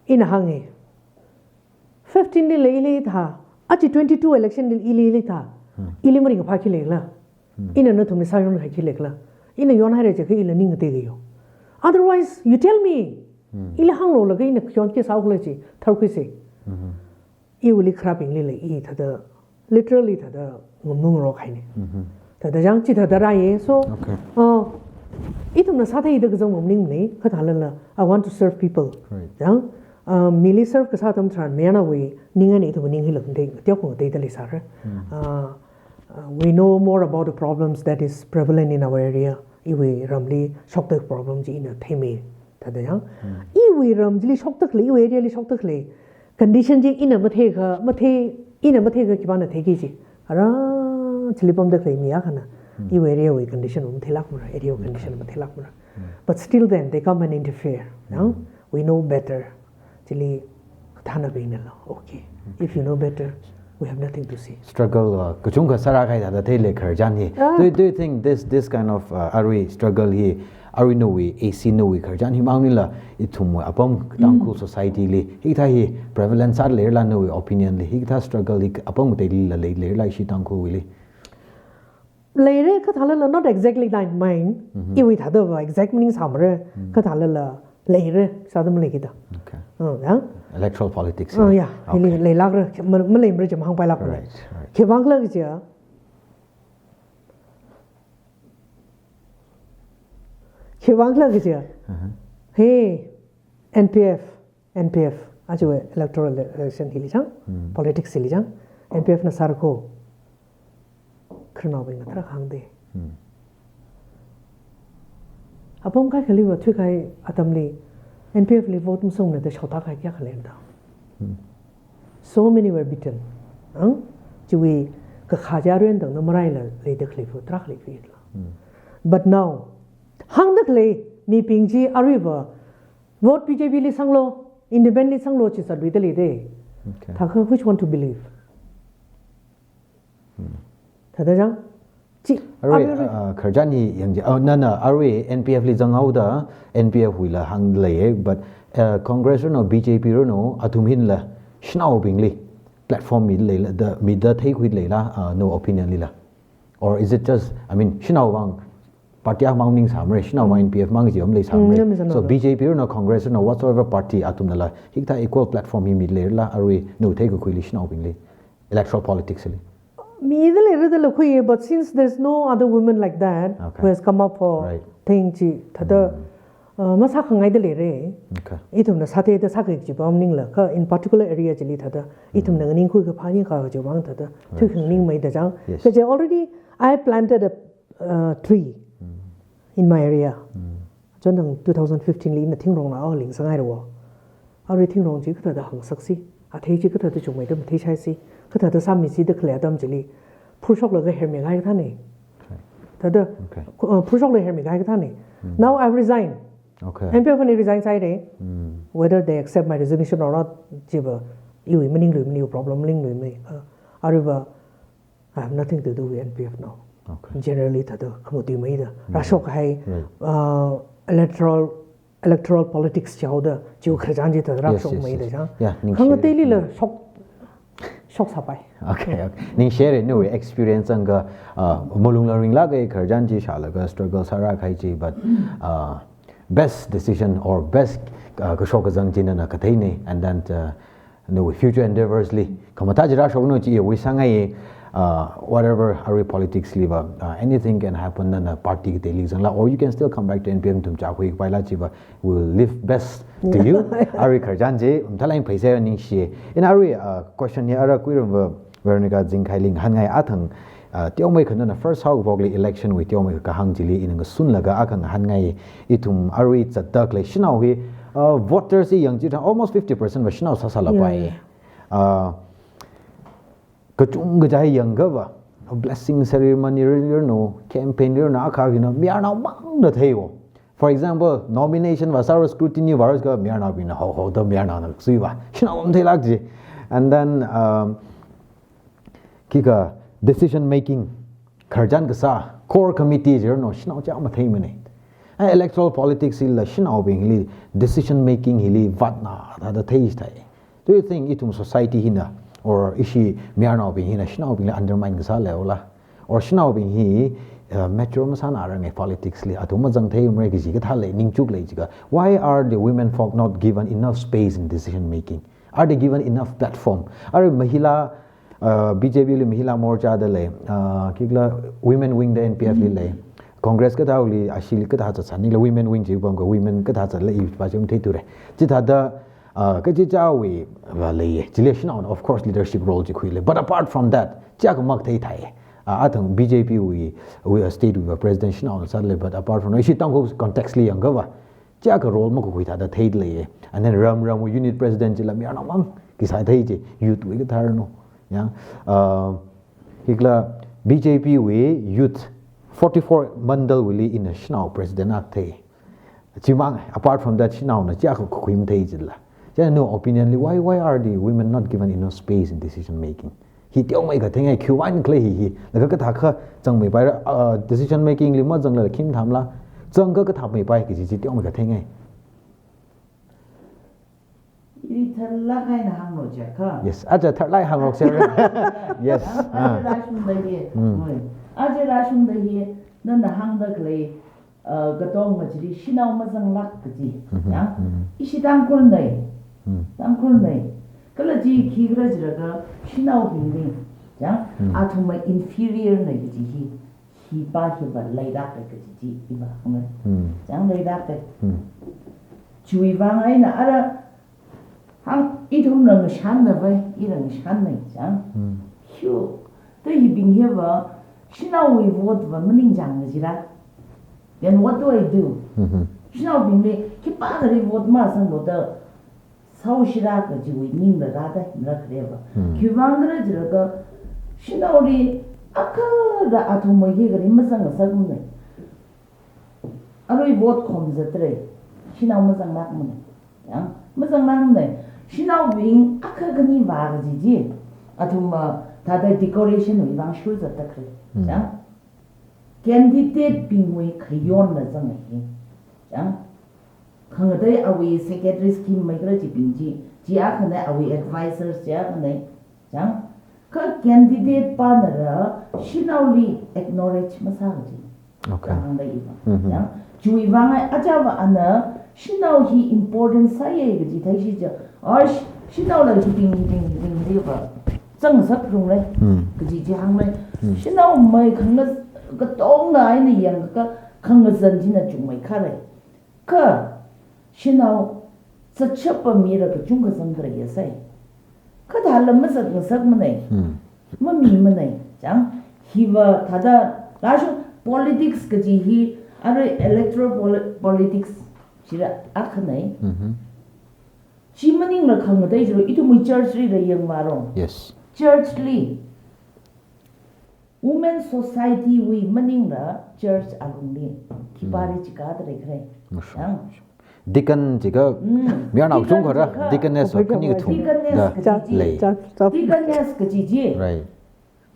ina hānge. Fifteen lila ili thā, achi twenty-two election lila ili thā. Ili maringkaphā khi leila. Ina nathumli sāyonhai khi leila. Ina yonhaira jiakha ila ning ngatei kayo. Otherwise, you tell me. Ili hānglo laga ina khayonki sāhaokhala chi, tharkhuise. Iwuili kharābinglila i thāda, literally thāda, ngamung rok haine. Thāda jang chithāda rāye, so, Okay. uh, ithumna sātheida kazang maningmane, kha thālala, I want to serve people. Right. Jang, uh, mili serve kasā atam tharan, mayarnaowui, ning eina ithum ning hila khangatei, teokha ngateida leisāra. Uh, uh, we know more about the problems that is prevalent in our area. Iwui ramli, shokda problem chi ina theime. Thāda jang. Iwui ram chili shokda khalei, iwui area li shokda khalei. Condition chi ina matheikha, mathei, ina matheikha khipāna theiki chi. Ara, chili pamda khalei mi akhana. Iwui area wui condition matheilākmara, area wui condition matheilākmara. But still then, they come and interfere. Yang, we know better. Chili, kathānabingna lo. Okay. If you know better, we have nothing to say. Struggle, uh, kachungkha sārākahai thāda theilei khararchan hi. Do, you- do you think this, this kind of, uh, arui struggle hi, arui nawui, A C nawui khararchan hi mangnila, ithum apam Tangkhul society li, hikathā hi prevalent sāda leirala nawui opinion li, hikathā struggle hi apam kateilila lei, leirala ishi Tangkhulwuili? Leira kha thālala not exactly like mine. Iwui thādava exact maningsāmara. Kha thālala leira sāda maleikida. Okay. Uh, ya? Electoral politics. Uh, ya. Okay. Hili leilākra, ma-, maleimara chi mahāngpailākmane. Right, right. Khivang khala kaja. Khivang khala kaja. Hey, N P F, N P F, aja electoral election hili chang, politics hili chang, N P F na sārko. Khararnaobingna tarākha hāngde. Apam kaikhaliva thuikahai atamli, N P F li vote masungna da shaotā kahai kayākha leida. So many were beaten. Ang? Chiwui kakhā chi aruiwui tangda maraila leida khalei phu, tarākha leiphi la. But now, hāngda khalei mibing chi aruiva, vote B J P li sanglo, independent li sanglo chi zatluida leide. Okay. Thākha, which one to believe? Thāda jang? Chi, Arui, arui, arui. Uh, khararchan hi yangji, oh, nana, arui N P F li zanghaoda, N P F wuila hāngda leiye, but, uh, Congress rano, B J P rano, athum hinla, shanaobingli, platform mida leila, da, mida theikhuida leila, uh, nawui opinion lila. Or is it just, I mean, shanao vang, party akha mang maningsāmara, shanao vang N P F mang ji om leisāmara. Mm, yam zan So lo. B J P rano, Congress rano, whatsoever party athumna la, hikathā equal platform hi mida leila, arui nawui theikakhuili shanaobingli, electoral politics li. Mida leira dala khuiye, but since there's no other woman like that Okay. who has come up for Right. thing chi, thāda, uh, masākhangaida leire. Okay. Ithumna sātheida sākhui kajiva maningla, kha in particular area chili thāda, ithumna nganingkhui kaphā ni kha kajiva mang thāda, thuikhanganing maida jang. Yes. Kaje already, I planted a, uh, tree in my area. Chonang two thousand fifteen li ina thingrongna aling sāngaira wo. Arui thingrong chi kathāda hāngsaksi, athei chi kathāda chungmeida matheishaisi, kathāda sāmisida khalei atam chili, phurshoklaga hermikahai kathāne. Thāda, Okay. uh, phurshoklaga hermikahai kathāne. Now I've resigned. Okay. N P F na resign sāhaire. Whether they accept my resignation or not, chiva, iwui maningluimane, iwui problem maningluimane. Uh, aruiva, I have nothing to do with N P F now. Okay. Generally, thāda khamatuimeida. Rāshokhai, Right. uh, electoral, electoral politics chaoda, chiwui khararchan chi thāda Yes, yes, rāshokmeida yes. chang. Yeah, ning Khangateili share. La shok, shoksāpai. Okay, okay. Ning share nawui experience anga, uh, malung la ringlāka khararchan chi shālaga struggle sārākahai chi, but, uh, best decision or best, uh, kashok kazang chi nana katheine, and then, uh, nawui future endeavors li, khamathā chi rāshoknu chi iwui sāngaiye, uh, whatever arui politics liva, uh, anything can happen, nana party kateili zangla, or you can still come back to N P P, ithum chākhui kapaila chiva, we will leave best to you. Arui khararchan chi, um, thalai phaisa ningshi. Ina arui, uh, question hi ara khuiramva Veronica Zingkhai li ngahānngai athang, uh, teomeikha nana first haokaphokli election wui teomeikha kahāng chili ina ngasunlaga akha ngahānngai, ithum arui zatda khalei shanao hi, uh, voters hi yangchithang almost fifty percent va shanao sāsālapai. Yeah. Uh, kachungkha chi yangkhava, blessing ceremony riranu, campaign riranu, akha kina mayarnao mangna theiwo. For example, nomination va sāra, scrutiny va rāsākha mayarnaobingna haohaoda mayarnaona suiva, shanao matheilāk chi. And then, um, khikha decision making, khararchan kasā, core committee chi riranu, shanao chiyākha matheimana. And electoral politics hila shanaobingli decision making hili vātna thāda theithai. Do you think ithum society hina, or ishi mayarnaobing hina shanaobingli undermine kasā leila? Or shanaobing hi, uh, mature masānarange politics li, athum mazangtheimara kaji kathā lei, ningchuk lei jiakha, why are the women folk not given enough space in decision making? Are they given enough platform? Arui mahila, uh, B J P li Mahila Morcha da lei, uh, khikhala women wing da N P F li lei, Congress kathāli ashili kathā zatsānila women wing chi pamkha women kathā zatsāla iva chi matheithura. Chithāda, uh, kachichāwui va leiya. Chili shanaona, of course, leadership role chi khuilei. But apart from that, chiyākha matheithai. Uh, athang B J P wui, wui, uh, state wui va president shanaona sālei, but apart from, ishi Tangkhul context li yangkhava, chiyākha role makakhui thāda theileiya. And then ram ramwui unit president chila mayarnao mang, khisā thei chi, youth wui kathā riranu. Yang, uh, khikhala B J P wui youth forty-four mandal wuili ina shanao president akha thei. Chimang, apart from that, shanaona chiyākha kakhui mathei chila. Chieina opinion li, why, why are the women not given enough space in decision making? Hi teomeikha theingai, khiwuivang khala hi hi. Laga kathākha zangmeipaira, uh, decision making li mazanglala khim thamla, zangkha kathāmeipai kaji chi teomeikha theingai. I tharlāk eina hānglu jiakha. Yes, aja tharlāk eina hānglu jiakha. Yes. Aja, ah, rāshungda hi. Mm. Oi. Aja rāshungda hi, nana hāngda khalei, uh, katonga chili shanao mazanglāk kaji. Mhm, yang, mhm. Ishi Tangkhulnei. Mm. Tangkhulnei. Kala chi khikhala jilaga shanaobingli, yang, mm, athumva inferior nei kaji hi, hipa hiva leilāka kaji chi iva hāngngai. Mm. Yang leilāka. Mm. Chiwuivang eina ara hāng, ithumla ngashanna vai, ila ngashanna, yang. Mm. Hiu, da hibing hiva, shanaowui vote va maningchang kajila. Then what do I do? Mhm. Shanaobingli khipākhali vote masanglu da, saoshila kajiwui ningla rāda, mara khareva. Hmm. Khiwuivang khala jilaga, shanaoli akhala athumwui khikhala mazangngasakmana. Arui vote khom zatra, shanao mazanglākmana. Yang, mazanglākmana. Shanaobing akha khani vā kaji chi, athumva thāda decoration wui vang shur zatda khalei. Hmm. Yang, candidate bingwui khayonla zanga hi. Yang, khangatei awui secretary scheme mei khala chibing chi, chi akhana awui advisors chi akhana, chang, kha candidate panala shanaoli acknowledge masā kaji. Okay. Kahāng lei iva. Mm-hmm. Chang, chiwuivang eina ajava ana shanao hi important sāya kaji theishi cha, ah, sh-, shanaola hibing, hibing, hibing diva zangsak runglei. Mm. Kaji chi hānglei. Mm. Shanao mei khanga katonga eina yangakha khangazan china chungmei kharei. Kha, shanao zatshapa mila kachungkha zangkharei ya sai. Kha thāla mazatngasakmanei. Hmm. Mamimanei. Chang, hiva thāda, lāshu politics kaji hi, arui electoral poli-, politics, chila akhanei. Mhm. Chi maningla khangatei jilu, ithumwui church lila yangvālu. Yes. Church li, Women Society wui maningla church alungli khipāli, mm, chikāda leikharei. Mashun. Yang. Deacon jiakha, mm, mayarnao deacon chungkhara, jiakha, deaconess, oh, khani kathum, deaconess da kaji chi. Lei. Chap, chap. Deaconess kaji chi. Right.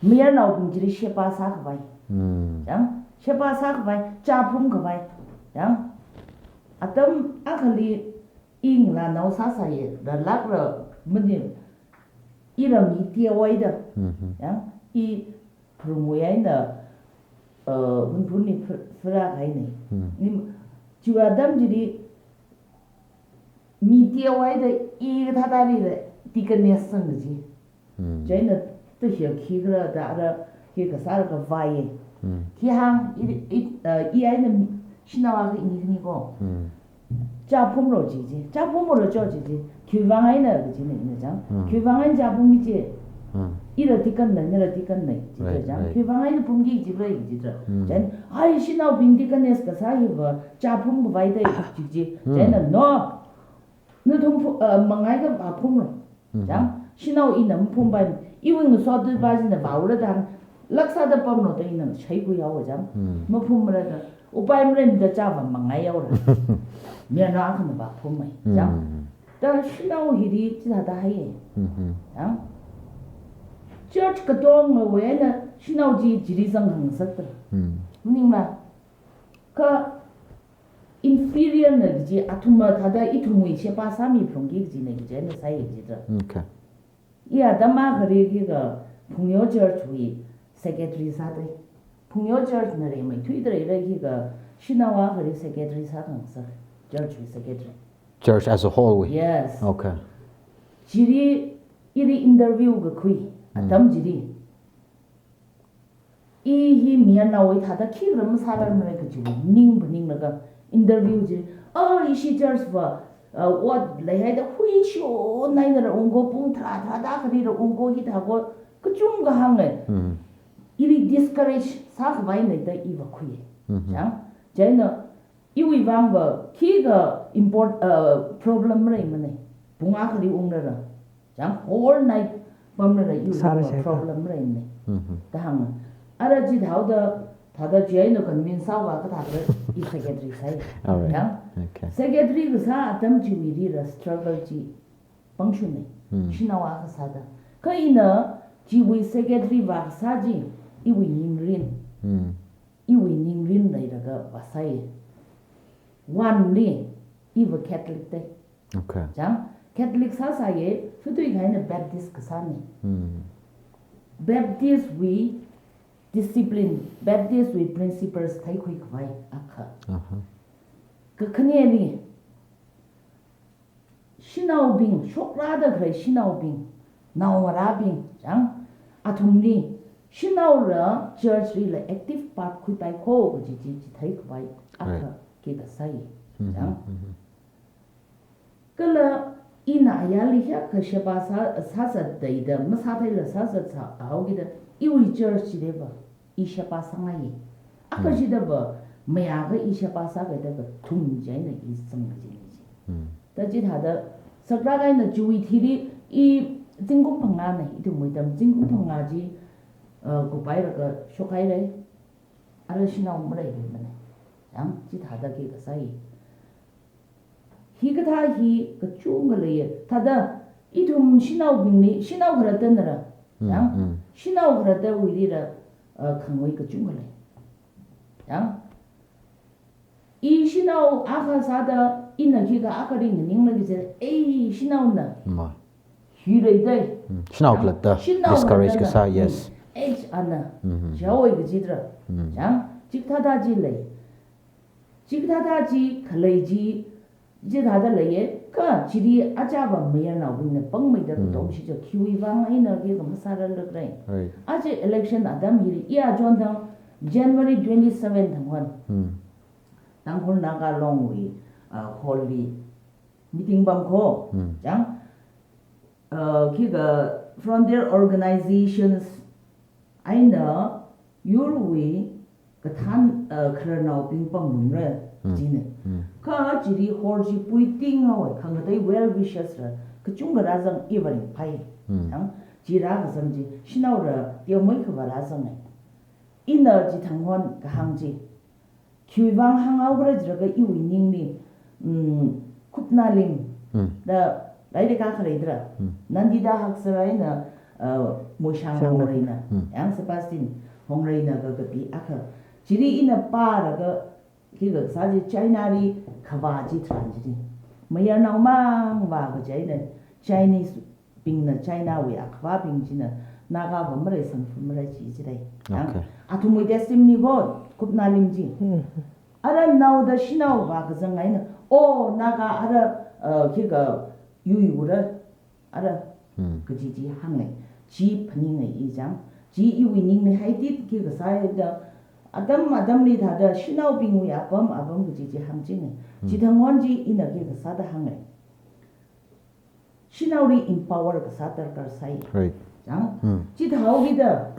Mayarnaobing chili sheba sākhavai. Mm. Yang, sheba sākhavai, chā phungkhavai. Yang, atam akhali I ngalānao sāsāya, rālākra mani, ila mi teohaida. Mhm. Yang, I pharungwui eina, uh, Hunphunli phar-, pharākahaina. Hmm. Ni, chiwui atam chili mi teohaida I kathāda lila deaconess sangkaji. Hmm. Chieina Tuhiya khikhala da ara hi kasāra kavai. Hmm. Khi hāng, i, i, uh, i eina shanao akha ini khani ko. Hmm. Chā phumlu chi chi. Chā phumlu cho chi chi. Khiwuivang eina kajina ina chang. Hmm. Khiwuivang eina chā phumki chi. Hmm. Ila tikhanna, nala tikhanna chi Right, chang. Right. Khiwuivang eina phumki chi rai chi chang. Hmm. Chang, ai shanaobing tikhanna kasā hiva chā phumkhavai da chi chi. Hmm. Chang na no. Nathum phu-, uh, mangai kha phumlu. Mhm. Chang, shanao ina maphumpai, iwui ngasotluipa china vāura da, lāk sāda pamlu da ina shaikhui haowa chang. Mm. Maphummara da, upai maleimada chāva mangai haora. Mayarnao akhana vāphummei, Mm. chang. Da shanao hili chithāda haiye. Mhm. Chang. Church katongawui eina shanao chi chili zangngasakta. Mm. Maningla, kha inferior na kaji, athumva thāda ithumwui sheba sāmiphalungki kajina kaji eina sai kajida. Okay. I atam akhali khikha Phungyo Church wui secretary sāda. Phungyo Church na rimeithuida leira khikha shanao akhali secretary sākhangasak, church wui secretary. Church as a whole wui? Yes. Okay. Chili, ili interview kakhui, Mm. atam chili. I hi mayarnaowui thāda khikhala masārarmara kajiwui ning phaninglaga interview chi, oh, ishi church va, uh, ot leihaida huishonhaida rāungko, pung tharā tharāda khalila ungko, hithāko kachungkha hānge. Mm. Ili discourage sākhavai leida iva khui. Mhm. Chang, chieina iwui vangva khikha import, uh, problem maleimana. Pung akhali ungrara. Chang, whole night pamrara iwui Sāra vangva sheka. problem maleimana. Mhm. Da hānga. Ara chithāhaoda, thāda chieina convince sāhaowa kathāda i secretary sai. All right. Chang, Okay. secretary kasā atam chiwuilila struggle chi pangshunna. Hmm. Shanao akha sāda. Kha ina chiwui secretary vākasā chi, iwui ningrin. Hmm. Iwui ningrin leilaga vāsai. One li, iva Catholic da. Okay. Chang, Catholic sāsāye, sutui kahaina Baptist kasāna. Hmm. Baptist wui discipline, Baptist wui principles theikhuikhavai akha. Aha. Kakhaneli, shanaobing, shokrāda khalei shanaobing, naongarābing, chang, athumli, shanaola church lila active part khuipai ko kaji chi, chi theikhavai akha Right. khikha sai, Mhm, chang. mhm. Kala ina ayarli hiyākha sheba sā, sāzatda da, masātheila sāzat sāhaokida, iwui church chiliva, i sheba sāngai. Akha Hmm. chidava, mayākha i sheba sākida kathum chieina i zang kajina chi. Hmm. Da chithāda, saklāk eina chiwui thili i zingkum phangāna, ithumwui atam zingkum phangā chi, uh, kuphailaga shokhaira. Ara shanao maleipaimana. Chang, chithāda khikha sai. Hikathā hi kachungkha leiya. Thāda, ithum shanaobingli, shanao khalatta nara. Mm, Chang, mm. shanao khalattawuilila, uh, khangui kachungkha lei. Chang, i shanao akha sāda, ina khikha akhali nganingla kise, ei, shanaona. Ma. Hi leidai. Mm. Shanao khalatta, Shanao discourage khalatta. kasā, yes. Mm. Ei, ana. Mhm. Chaoi kajidra. Mm. Chang, chikathāda chi lei. Chikathāda chi khalei chi, chithāda leiye, kha chili achāva mayarnaobingna pangmeida Mm. katomshi cha khiwui vang eina khikha masārarlakra. Right. Aja election atam hili, i achon thang January twenty-seven thang hon. Mm. Tangkhul Naga Long wui, uh, hall li meeting pam ko. Mm. Chang, uh, khikha frontier organizations eina yurwui kathān, uh, khararnaobing pamlungra Mm. china. Mm. Kha chili hall chi puiting haowa, khangatei well wishers la kachungkha rāzang iva ringphai. Mm. Chang, chi rākazang chi, shanaola teomeikha va rāzanga. Ina chithang hon kahāng chi, khiwui vang hānghaokhala jilaga iwui ningli, mm, Khupnalim, Mm. da, lairik akha leidra. Mm. Nandita Haksar eina, uh, Moishang Shang. Hongreina. Mm. Yang Sebastian Hongreina kakapi akha. Chili ina pālaga, khikha kasā chi China li khavā chitharan chili. Mayarnaomang vākaja eina Chinese bingna China wui akhavābing china Nagava maleisangphalungmara chi chilei. Yang Okay. athumwui testimony ko, Khupnalim chi. Hmm. Ara naoda shanao vākazang eina, oh, Naga ara, uh, khikha yuiura, ara Hmm. kaji chi hānglei. Chi phaninga i chang. Chi iwui ningli haititki kasā da, atam atamli thāda shanaobingwui apam apam kaji chi hāngchinga. Chithang won chi ina khi kasāda hānga. Shanaoli empower kasā darkar sai. Right. Chang. Chithāhaokida,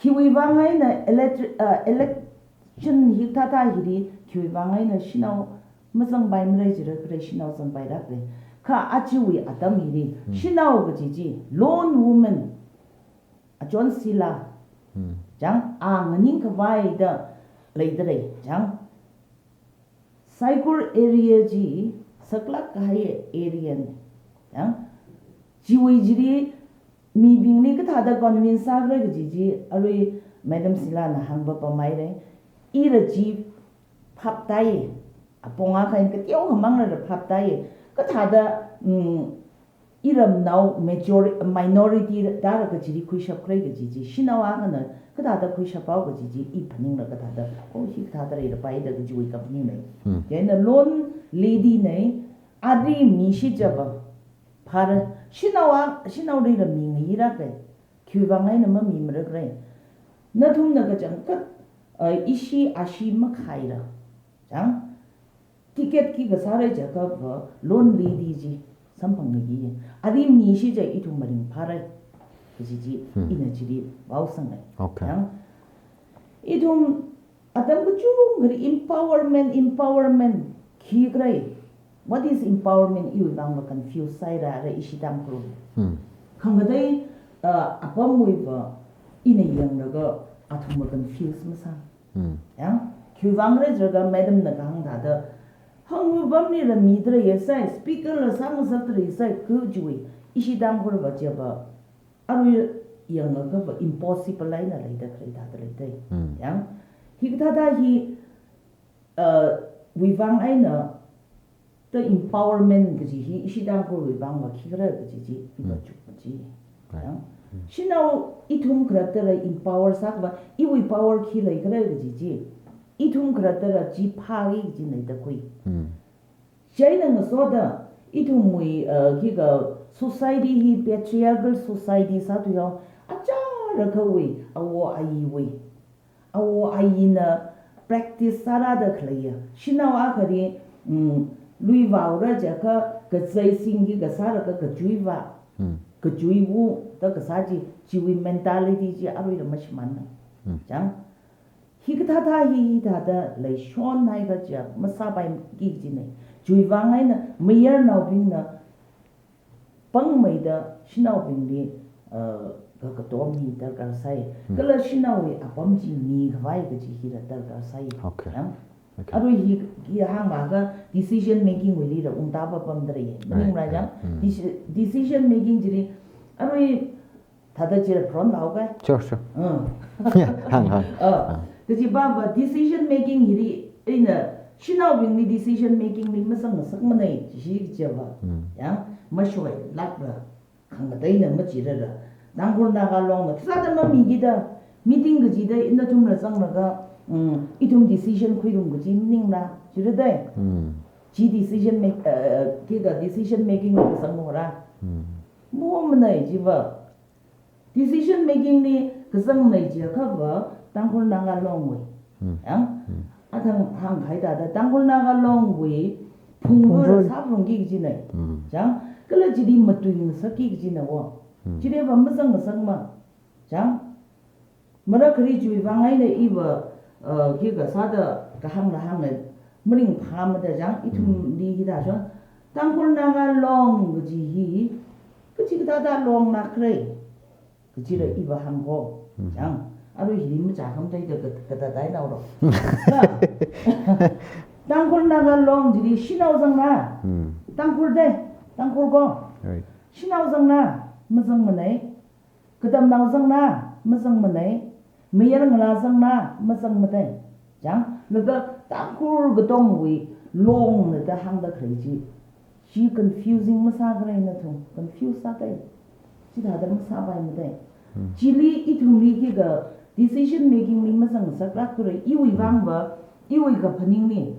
khiwui vang eina electri-, uh, election hikathā hili, khiwui vang eina shanao mazangpaimara jira khalei, shanao zangpaira khalei. Kha ajawui atam hili, shanao kaji chi, lone woman, achon sila. Chang, a nganingkhavai da leidalei. Chang. Saikur area chi saklāk kahai area na. Chang. Chiwui chili mibingli kathāda convince sākhala kaji chi, arui Madam Silana hāngpapamhaira. Ila chi phaptāya. Apong akha eina kateokha manglala phaptāya. Kathāda, mm, iramnao majori-, minority dara kachili khuishapkhala kaji chi, shanao akhana kathāda khuishaphao kaji chi, i phaningla kathāda, oh, hikathāda leilapai da kajiwui kaphaning lei. Chieina lone lady na, ali mishi chapa, phara, shanao a, shanaolila mingayi rākha, khiwui vang eina mamimara khala. Nathumna kachangkhat, uh, ishi ashi makhaila. Chang, ticket khi kasāra jiakha va lone lady chi samphangki. Ali mishi cha ithum maringphāra. Kaji chi ina chili vaosanga. Okay. Chang, ithum atam kachungkhali empowerment, empowerment khi khala. What is empowerment? Iwui vang va confuse sāhaira, ara ishi Tangkhul. Khangatei, uh, apamwui va ina yanglaga athum va confuse masā. Yang, khiwui vang khala jiakha madam na kahāng thāda, hangva pamlila midalei sai, speaker la sāngasakdalei sai, kajiwui, ishi Tangkhul va chapa, arui yangakha va impossible eina leida khalei thāda leidalei. Yang, hikathā hi, uh, wui vang eina, the empowerment kaji hi ishi Tangkhulwui vang va khi khala kaji chi, i va chukma chi. Right. Yang. Shanao ithum khalattala empower sākhavai, iwui power khi leikhala kaji chi, ithum khalattala chi phāki kaji na da khui. Chieina ngasoda, ithumwui, uh, khikha society hi patriarchal society sāthuihao, achālakhawui, awo ayiwui. Awo ayina practice sārāda khaleiya. Shanao akhali, mm, lui vaora jiakha kazei singki kasālaga kachui vā. Kachui wu da kasā chi, chiwui mentality chi aruila mashimānna. Chang. Hikathāthā hi hithāda leishon haikha chi masāpaiki kajina. Chiwui vang eina mayarnaobingna pāngmeida shanaobingli, uh, ka, katom hi darkar sai. Kala shanaowui apam chi mikhavai kaji hila darkar sai. Okay. Yang? Okay. Arui hi, hi hāngakha decision making wuilila ungta papamdalei. Right, maningmara chang? Right. Deci-, decision making chili, arui thāda chila phron laokai. Sure, sure. Uh. Hāng, hāng. Uh. Kajiva va decision making hili, ina, shanaobingli decision making li mazangngasakmanei, chi kajiva. Yang, mashoilākla. Khangateina machilala. Tangkhul Naga Long na, sāda mamikida, meeting kachida, nathumla zanglaga, mm, ithum decision khuirum kaji maningla, chila dei. Chi decision make, uh, khikha decision making li kazang mora. Mamanei chiva. Decision making li kazangnei jiakha va, Tangkhul Naga Long wui. Yang, athang hāngkahai thāda, Tangkhul Naga Long wui, phungvura phungvura sāphalungki kajinei. Chang, kala chili matuingasakki kajina wo. Chili va mazangngasakma. Chang, mara khali chiwui vang eina iva, uh, khikha sāda kahāngla hānga, maringphāmada chang, ithumli hithā shon. Tangkhul Naga Long kaji hi, kachikathāda long na khalei. Kachila iva hāngko. Chang, arui hili machākhamdalei da ka, kathāda naoro. Tangkhul Naga Long chili shanao zangna. Tangkhul dei, Tangkhul ko. Right. Shanao zangna, mazangmanei. Katamnao zangna, mazangmanei. Mayarngalā zangna, mazangmanei. Chang, laga Tangkhul katongwui long na da hāngda khalei chi. Chi confusing masākhala nathum, confuse sādalei. Chithāda masāpaimadalei. Chili ithumli khikha decision making li mazangsaklāk khalei, iwui vang va, iwui kaphaningli.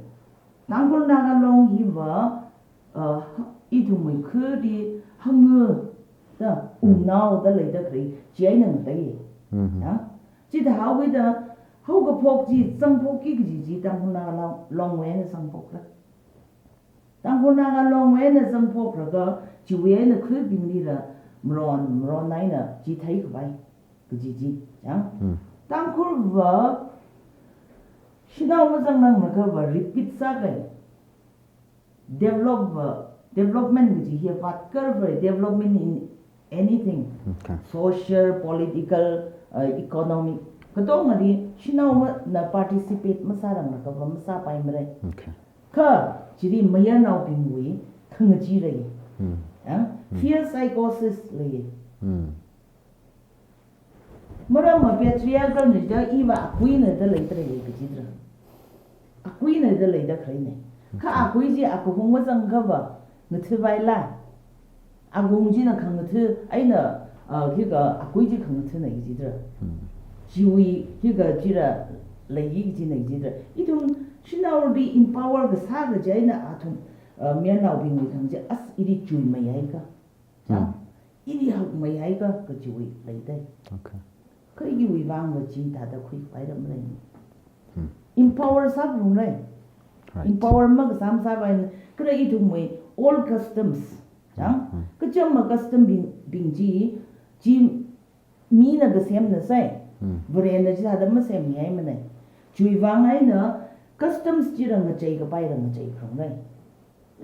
Tangkhul Naga Long hiva, uh, ithumwui khali hānga, da, mm, ungnao da leida khalei, chi eina ngatei. Mhm. Ya? Chithāhaowuida, haokaphok chi, zangphokki kaji chi, Tangkhul Naga Long, Longwui eina zangphokra. Tangkhul Naga Longwui eina zangphokraga, chiwui eina khuibinglila, maron, maron eina, chi theikhavai, kaji chi, ya? Mm. Tangkhulva, shanao mazanglāklaga va, repeat sākahai. Develop, uh, development kaji hi vātkarva, development in anything. Okay. Social, political, uh, economic. Katongali, shanao mana participate masāranglakha va masāpaimara. Okay. Kha, chili mayarnaobingwui, khangachee lei. Mm. Ya? Mm. Fear psychosis lei. Mm. Maramva patriarchal na da iva akuina da leidalei kajidalei. Akuina da leida khaleina. Kha, okay, akui chi akahung mazangakha va, ngathapaila. Akahung china khangatha, eina, ah, khikha akui chi khangathana kajidalei. Hmm. Chiwui, khikha chila leiya kajina kajidalei. Ithum, shanaoli empower kasā kaji eina athum, ah, mayarnaobingwui khangachee, as ili chuimeihaika. Hmm. Ili hakmeihaika kajiwui leidalei. Okay. Kha iwui vangva chithāda khuipaira malei. Hmm. Empower sāphalunglei. Right. Empower makasā masāpaina, kala ithumwui old customs. Chang? Hmm. Kachāma custom bing, bing chi, chi mina kasemna sai. Hmm. Varena chithāda masemmihaimana. Chiwui vang eina customs chila ngacheikapaila ngacheiphalunglei.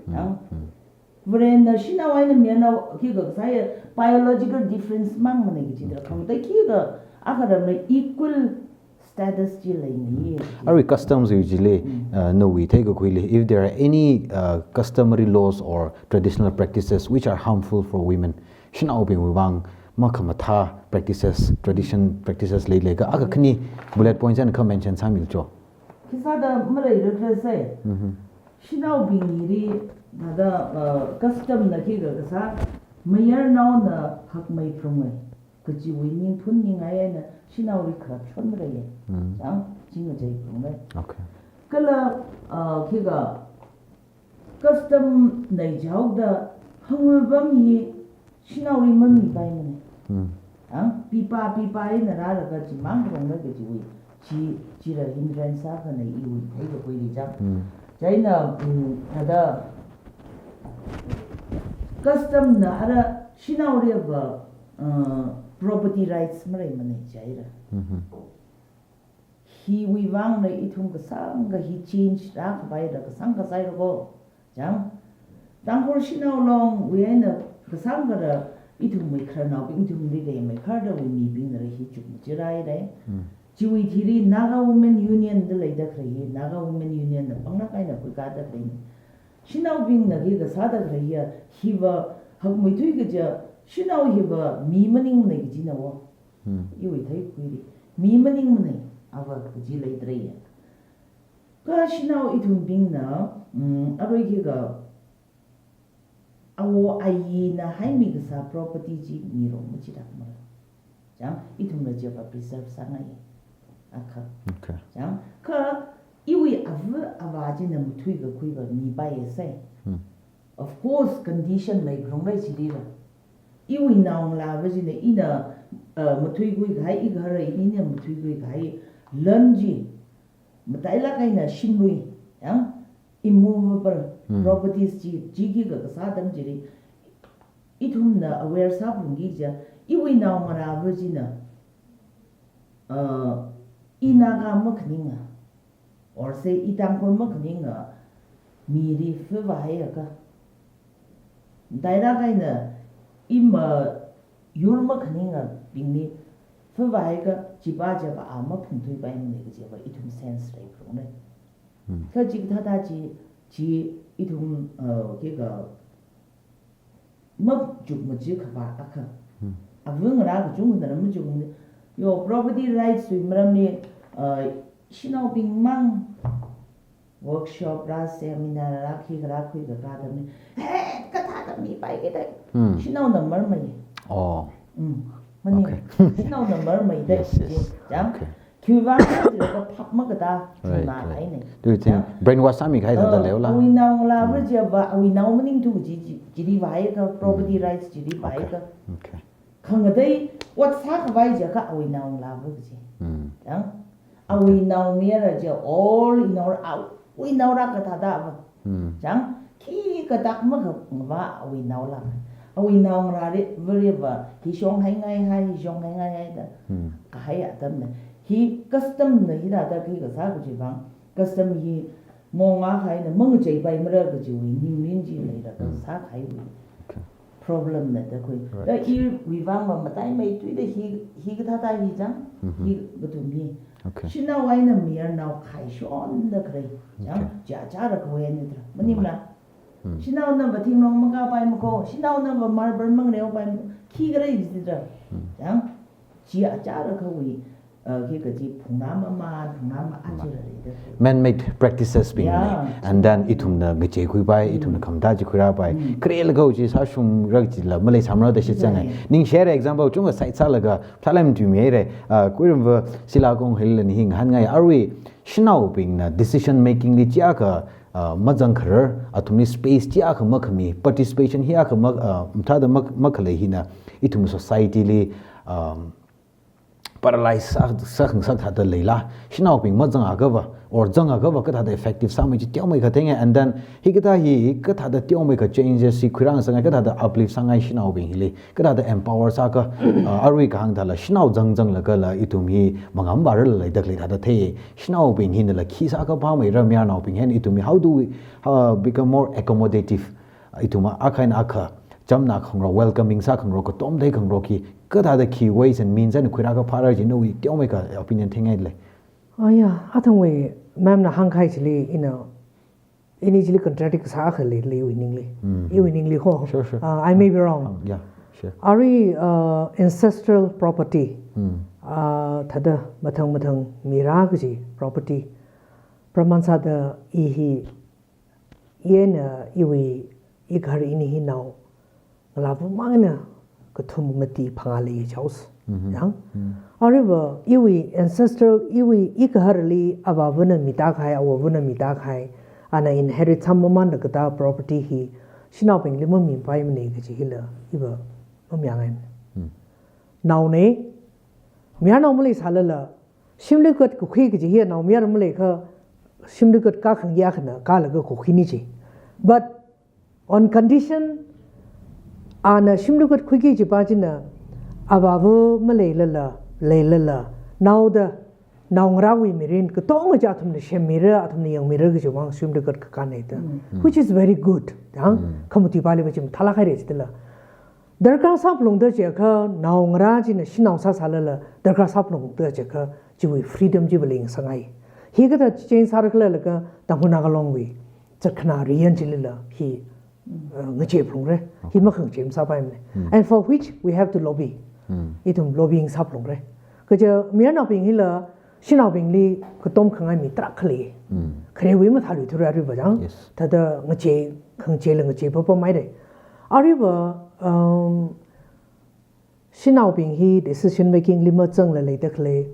Yang? Mm, mm. Varena shanao eina mayarnao khikha kasāya biological difference mangmana kajidalei. Okay. Khangatei khikha akharamla equal status chi leina. Mm. Arui customs yu chili, mm, uh, nawui theikakhuili, if there are any, uh, customary laws or traditional practices which are harmful for women, shanaobingwui vang makhamathā practices, tradition practices leileikha, akha khani bullet points eina kha mention sāmilu cho. Khisāda maleira khala sai. Mhm. Shanaobingli, thāda, uh, custom na khikha kasā, mayarnaona hakmeiphalunglei. Kajiwui ningphun ningai eina, shanaoli kharap shonmara ye. Mm. Chang, chi ngacheiphalunglei. Okay. Kala, uh, khikha, custom na jihaoda, hangul pam hi, shanaoli mamipaimana. Hmm. Ang, pipa, pipa eina rālaga chimang kharong na kajiwui, chi, chila hindrance sākahai iwui theikakhuili chang. Hmm. Chieina, mm, thāda custom na ara shanaoliva, uh, property rights maleimana chieina. Mhm. Hiwui vangla ithum kasāngkha hi change rākhavai ra kasāngkha sāhaira ko. Chang, Tangkhul Shanao Longwui eina kasāngkha ra ithumwui khararnaobing, ithumwui rimeikharda wui mibingna ra hi chukmajirhaira. Hmm. Chiwui thili Naga Women Union da leida khalei hi, Naga Women Union na panglāk eina khuikāda khalei. Shanaobingna khi kasāda khalei hiya, hiva hakmeithui kaja, shanao hiva mi maningmana kajina wo. Hmm. Iwui theikakhuili. Mi maningmana, ava kaji leidalei ya. Kha shanao ithumbingna, mm, arui khikha, awo ayina haimi kasā property chi mirong machitakmara. Chang, ithumla chiva preserve sāngai. Akha. Okay. Chang, kha iwui ava avā china mathuikakhuiva mipaiya sai. Hmm. Of course, condition leiphalunglei chilila. Iwui naongalāva china ina, uh, mathuikhuikahai, igaharei ina mathuikhuikahai lan chi, matailāk eina shimlui, yang, immovable, hmm, properties chi, chi khikha kasā atam chili, ithumna aware sāphalungki kaja, iwui naongalāva china, uh, i Naga makhaninga, or say i Tangkhul makhaninga, mili favor haiakha, matailāk eina i mayur makhaningabingli favor haiakha, chiva chiva a maphungthuipaimana kajiva ithum sense leiphalunglei. Hmm. Kha chikathāda chi, chi ithum, uh, khikha, machukmajir khavā akha. Hmm. Ava ngarā kachungkhana machukmajir. Yo, property rights wui maramli, uh, shanaobing mang workshop rā, seminar rā, khikha rā khuikakā atamli, he, kathāda mipaiki dai. Hmm. Shanaona marmei. Oh. Mm. Mani, okay. Shanaona marmei dai. Yes, yes. Chang? Okay. Khiwuivang jilaga phap makatā Right, thingna right. haine. Do you think Yeah. brainwash sāmi kahai thāda Uh, leola? Awui naongalāva Mm. jiva, awui nao maningthu kaji chi, chili vāhaiakha, property Mm. rights chili Okay. vāhaiakha. Okay. Khangatei ot sākhavai jiakha awui naongalāva kaji. Mm. Chang? Awui naomayara chi all inao, awui naora kathāda va. Mm. Chang? Khi katak makha ngava awui naola. Awui naongarāli, variva, hi shong haingai hai, hi shong haingai hai da. Mm. Kahai atamna. Hi custom na hithāda khi kasā kaji vang. Custom hi monga kahaina mangacheipaimara kajiwui ningrin chi leida Mm. kasā kahaiwui. Okay. Problem na da khui. Right. Da iwui vang va mataimeithuida hi, hi kathāda hi chang, Mhm. hi kathum hi. Okay. Shanao eina mayarnao khaishonda khalei chang, Okay. chiachāra khuihaina da. Maningla. Mm. Shanaona va thinglong makapaimako, shanaona va marble mangareopaimako, khi khalei jida. Mm. Chang, chiachāra khuiwui, uh, khi kaji phungna mama, phungna ma Ma. achira leida khui. Man-made practices bing Yeah. ni. And then ithumna ngacheikhuipai, Mm. ithumna khamatā chi khuirāpai. Mm. Kharelaga chi sāshungra kajila maleisāmara da shitsang ai. Yeah. Ningshi haira example chungkha cite sālaga, thalam tui mihaira. Uh, khuiram va Sila Kong Hill ni hi ngahānngai arui, shanaobingna decision making li chiakha, uh, mazangkharar, athumli space chiakha makhami, participation hiakha ma, uh, thāda ma, makhalei hina, ithum society li, um, paralyze sā, sākhangasak thāda leila, shanaobing mazangakha va, or zangakha va kathāda effective sāmei chi teomeikha theingai, and then hikathā hi kathāda teomeikha changes hi khuirāngasakngai, kathāda uplift sāngai shanaobing hili, kathāda empower sākha, uh, arui kahāng thāla, shanao zangzanglagala ithum hi mangam vāra leida khalei thāda thei, shanaobing hinala khi sākha phāmeira mayarnaobing hen ithum hi, how do we, uh, become more accommodative? Ithum akha eina akha, chamna khangarok, welcoming sākhangarok, katom theikhangarok hi, kathāda khi ways and means eina khuirākha phāra chi nawui teomeikha opinion theingai lei. Ah, yeah, athangwui ma'am na hāngkahai chili ina, ini chili contradict sākha lei, lei iwui ningli. Mm-hmm. Iwui ningli ho. Sure, sure. Uh, I may be wrong. Um, yeah, sure. Arui, uh, ancestral property. Mm. Uh, thāda mathang mathang mirā kaji property. Praman sāda i hi Ina iwui, igahar ini hi naongalāva mangna kathum mati phangā lei chaos. Mhm. Yang? Mm. Aruiva iwui ancestral, iwui igaharli avāvana mita kahai, avāvana mita kahai, ana inherit sāmamanda kathā property hi shanaobingli mamipaimana kaji hila iva mamayāngai. Mm. Naona, mayarnao maleisālala, shimli kat kakhui kaji hi naomayara maleikha, shimli kat kakhangi akhana kalaga kakhuini chi. But on condition, ana shimli kat khuiki kajipa china, avāva maleilala, leilala, naoda, naongarāwui mirin katonga chi athumna shemmira, athumna yangmira kajiwui vang shimli kat kakānhaida. Mm. Which is very good. Yang, Mm. khamatuipaliva chi mathālāk haira chithāla. Darkar sāphalungda chiakha, naongarā china shanao sāsālala, darkar sāphalungda chiakha, chiwui freedom chiva leingasakngai. Hikathā change sāra khala laga, Tangkhul Naga Longwui zatkhanā riyan chilila, hi, uh, ngachei phalungra. Hi Okay. makhangachei masāpaimana. Hmm. And for which we have to lobby. Hmm. Ithum lobbying sāphalungra. Kaja mayarnaobing hila, shanaobingli katom khangai mi tarākha lei. Mm. Kharewui mathāluithura aruiva chang. Yes. Thāda ngachei, khangacheila ngachei papamhaira. Aruiva, um, shanaobing hi decision making li mazangla leida khalei,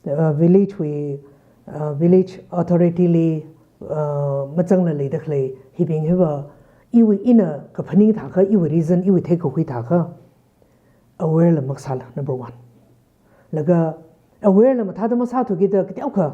uh, village wui, uh, village authority li, uh, mazangla leida khalei, hibing hiva, iwui ina kaphaning thākha, iwui reason, iwui theikakhui thākha, aware la makasāla, number one. Laga aware la mathāda masāthukida kateokha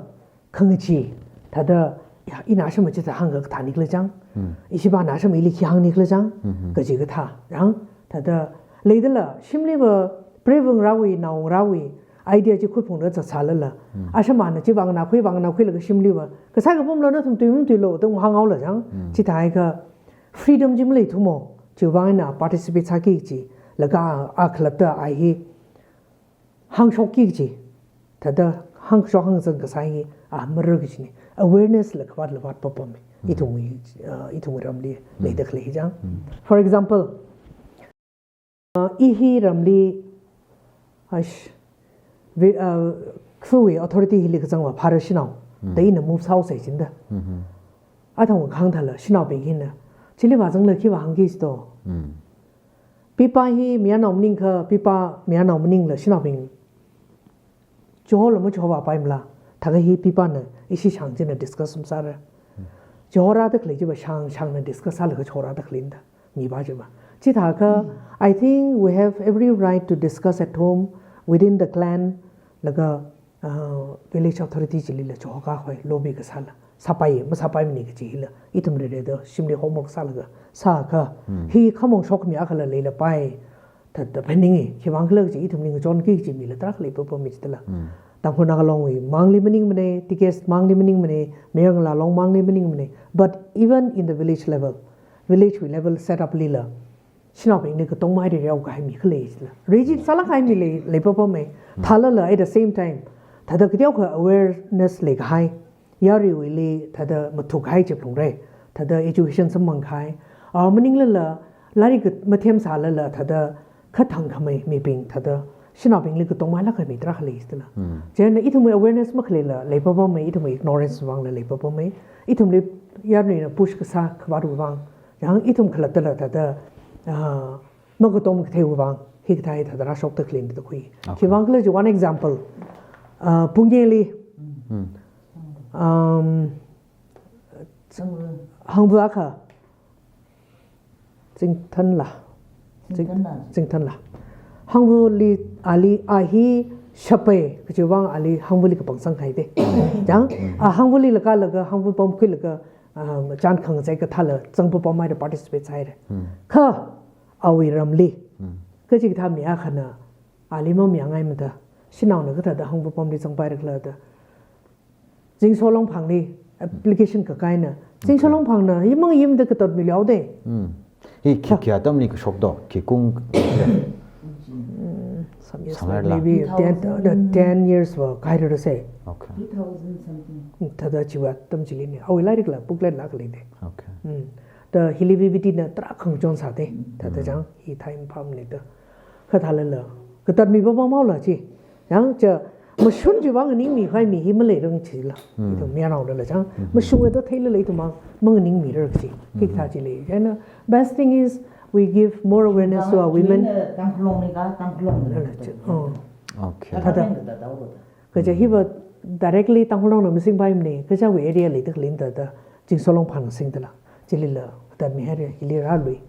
khangachee, thāda, ya, ina asham chithā hāngkha kathāni khala chang, Hmm. ishipana asham ili khi hāngni khala chang, Mhm. kaji kathā, yang, thāda, leidala, shimliva, preivāngarāwui, naongarāwui, idea chi khutphungda zatsālala, Hmm. ashamana chi vānganākhui, vānganākhuilaga shimliva, kasai kapamlo nathum tui matuilo, da hānghaola chang, Hmm. chithākha, freedom chi maleithumo, chiwui vang eina participate sāki kaji, laga a khalatta ai hi, hāngshokki kaji, thāda hāngshok hāngzang kasā hi, a marar kajina. Awareness la khavāt la vāt papamma. Mm. Ithumwui, uh, ithumwui ramli Mm. leida khalei chang. Mm. For example, uh, i hi ramli, aish, vi-, uh, khuiwui authority hili kazangva phāra shanao, Mm. da ina move sāhaosa chinda. Mm-hmm. Athang kahāng thāla, shanaobing hina, chili vāzangla khi vāhāngki chito. Mm. Pipa hi mayarnao maningkha, pipa mayarnao maningla shanaobing Chihola machihovāpaimala, thākha hi pipāna ishi shāng china discuss masāra. Chihorāda khalei chiva shāng, shāngna discuss sālaga chihorāda khaleina da. Mipā chiva. Chithākha, I think we have every right to discuss at home, within the clan, laga, uh, village authority chilila chihokahoi, lobby kasāla. Sāpai, masāpaimana kachi hila. Ithumli reda, shimli homework sālaga. Sākha, hi khamong shokmi akhala leilapai. Thāda phaningi, khiwuivang khala kachi ithumli ngachonki kachi mila tarākha leipapammi chithāla. Tangkhul Naga Longwui mangli maningmana, T K S mangli maningmana, Mayar Ngala Long mangli maningmana. But even in the village level, village wui level set up lila, shanaobingli katongmai rereokahai mi khalei chithāla. Rigid sālākkahai mi lei, leipapamma. Thālala at the same time, thāda kateokha awareness leikahai, yaruiwuili thāda mathukkahai chiphalungra, thāda education samphangkahai, ah, maninglala, lairik mathemsālala, thāda khathang khamei mibing, thāda shanaobingli katongmailākkahai mi tarākha lei chithāla. Chieina ithumwui awareness makhaleila, leipapamma, ithumwui ignorance vangla leipapamma, ithumli yaruina push kasā khavātwui vang, yang ithum khalattala thāda, ah, makatong katheiwui vang, hikathā hi thāda rāshokda khaleina da khui. Okay. Khiwuivang khala chi one example, ah, Pungyeli, um, Hangvu akha, Chingthanla. Ching-, Chingthanla. Chingthanla. Hangvuli ali a hi shapai, kachiwui vang ali Hangvuli kapangsang haida. Chang, a Hangvulila kālaga, Hangvu pamkhuilaga, um, chān khangachei kathāla, zangpapamhaida participate sāhaira. Kha, awui ramli. Kachikathā mi akhana, ali mamayāngaimada, shanaona kathāda Hangvu pamli zangpaira khala da. Zingso Longphangli application kakaina. Zingso Longphangna, yimang yimda katot mi leoda. Hi khi, khi atamli kashok do, khi kung. Mm, some years Somewhere back, la. Maybe ten, uh, ten years va kairarase. Okay. Two thousand something. Mm, thāda chiwui atam chilina. Awui lairikla, booklet la khalei da. Okay. Mm. Da hili V V T na tarākha ngachon sāda. Thāda chang, hi time pamna da. Kathālala. Katot mi papamhaola chi. Yang cha, mashun chiwui vang nganingmikahai mi hi maleirang chila. Ithum mayarnaolala chang. Mashunga da theilala ithum mang, manganingmirar chi. Khikha chili. And, uh, best thing is we give more awareness to our women. Tangkhulong ni ka, Tangkhulong ni ka. Oh. Okay. Thāda. Kaja hiva directly Tangkhulongna masingpaimana. Kaja wui area li da khalei thāda. Zingso Longphangna singdala. Chilila katot mihaira, hili rālui.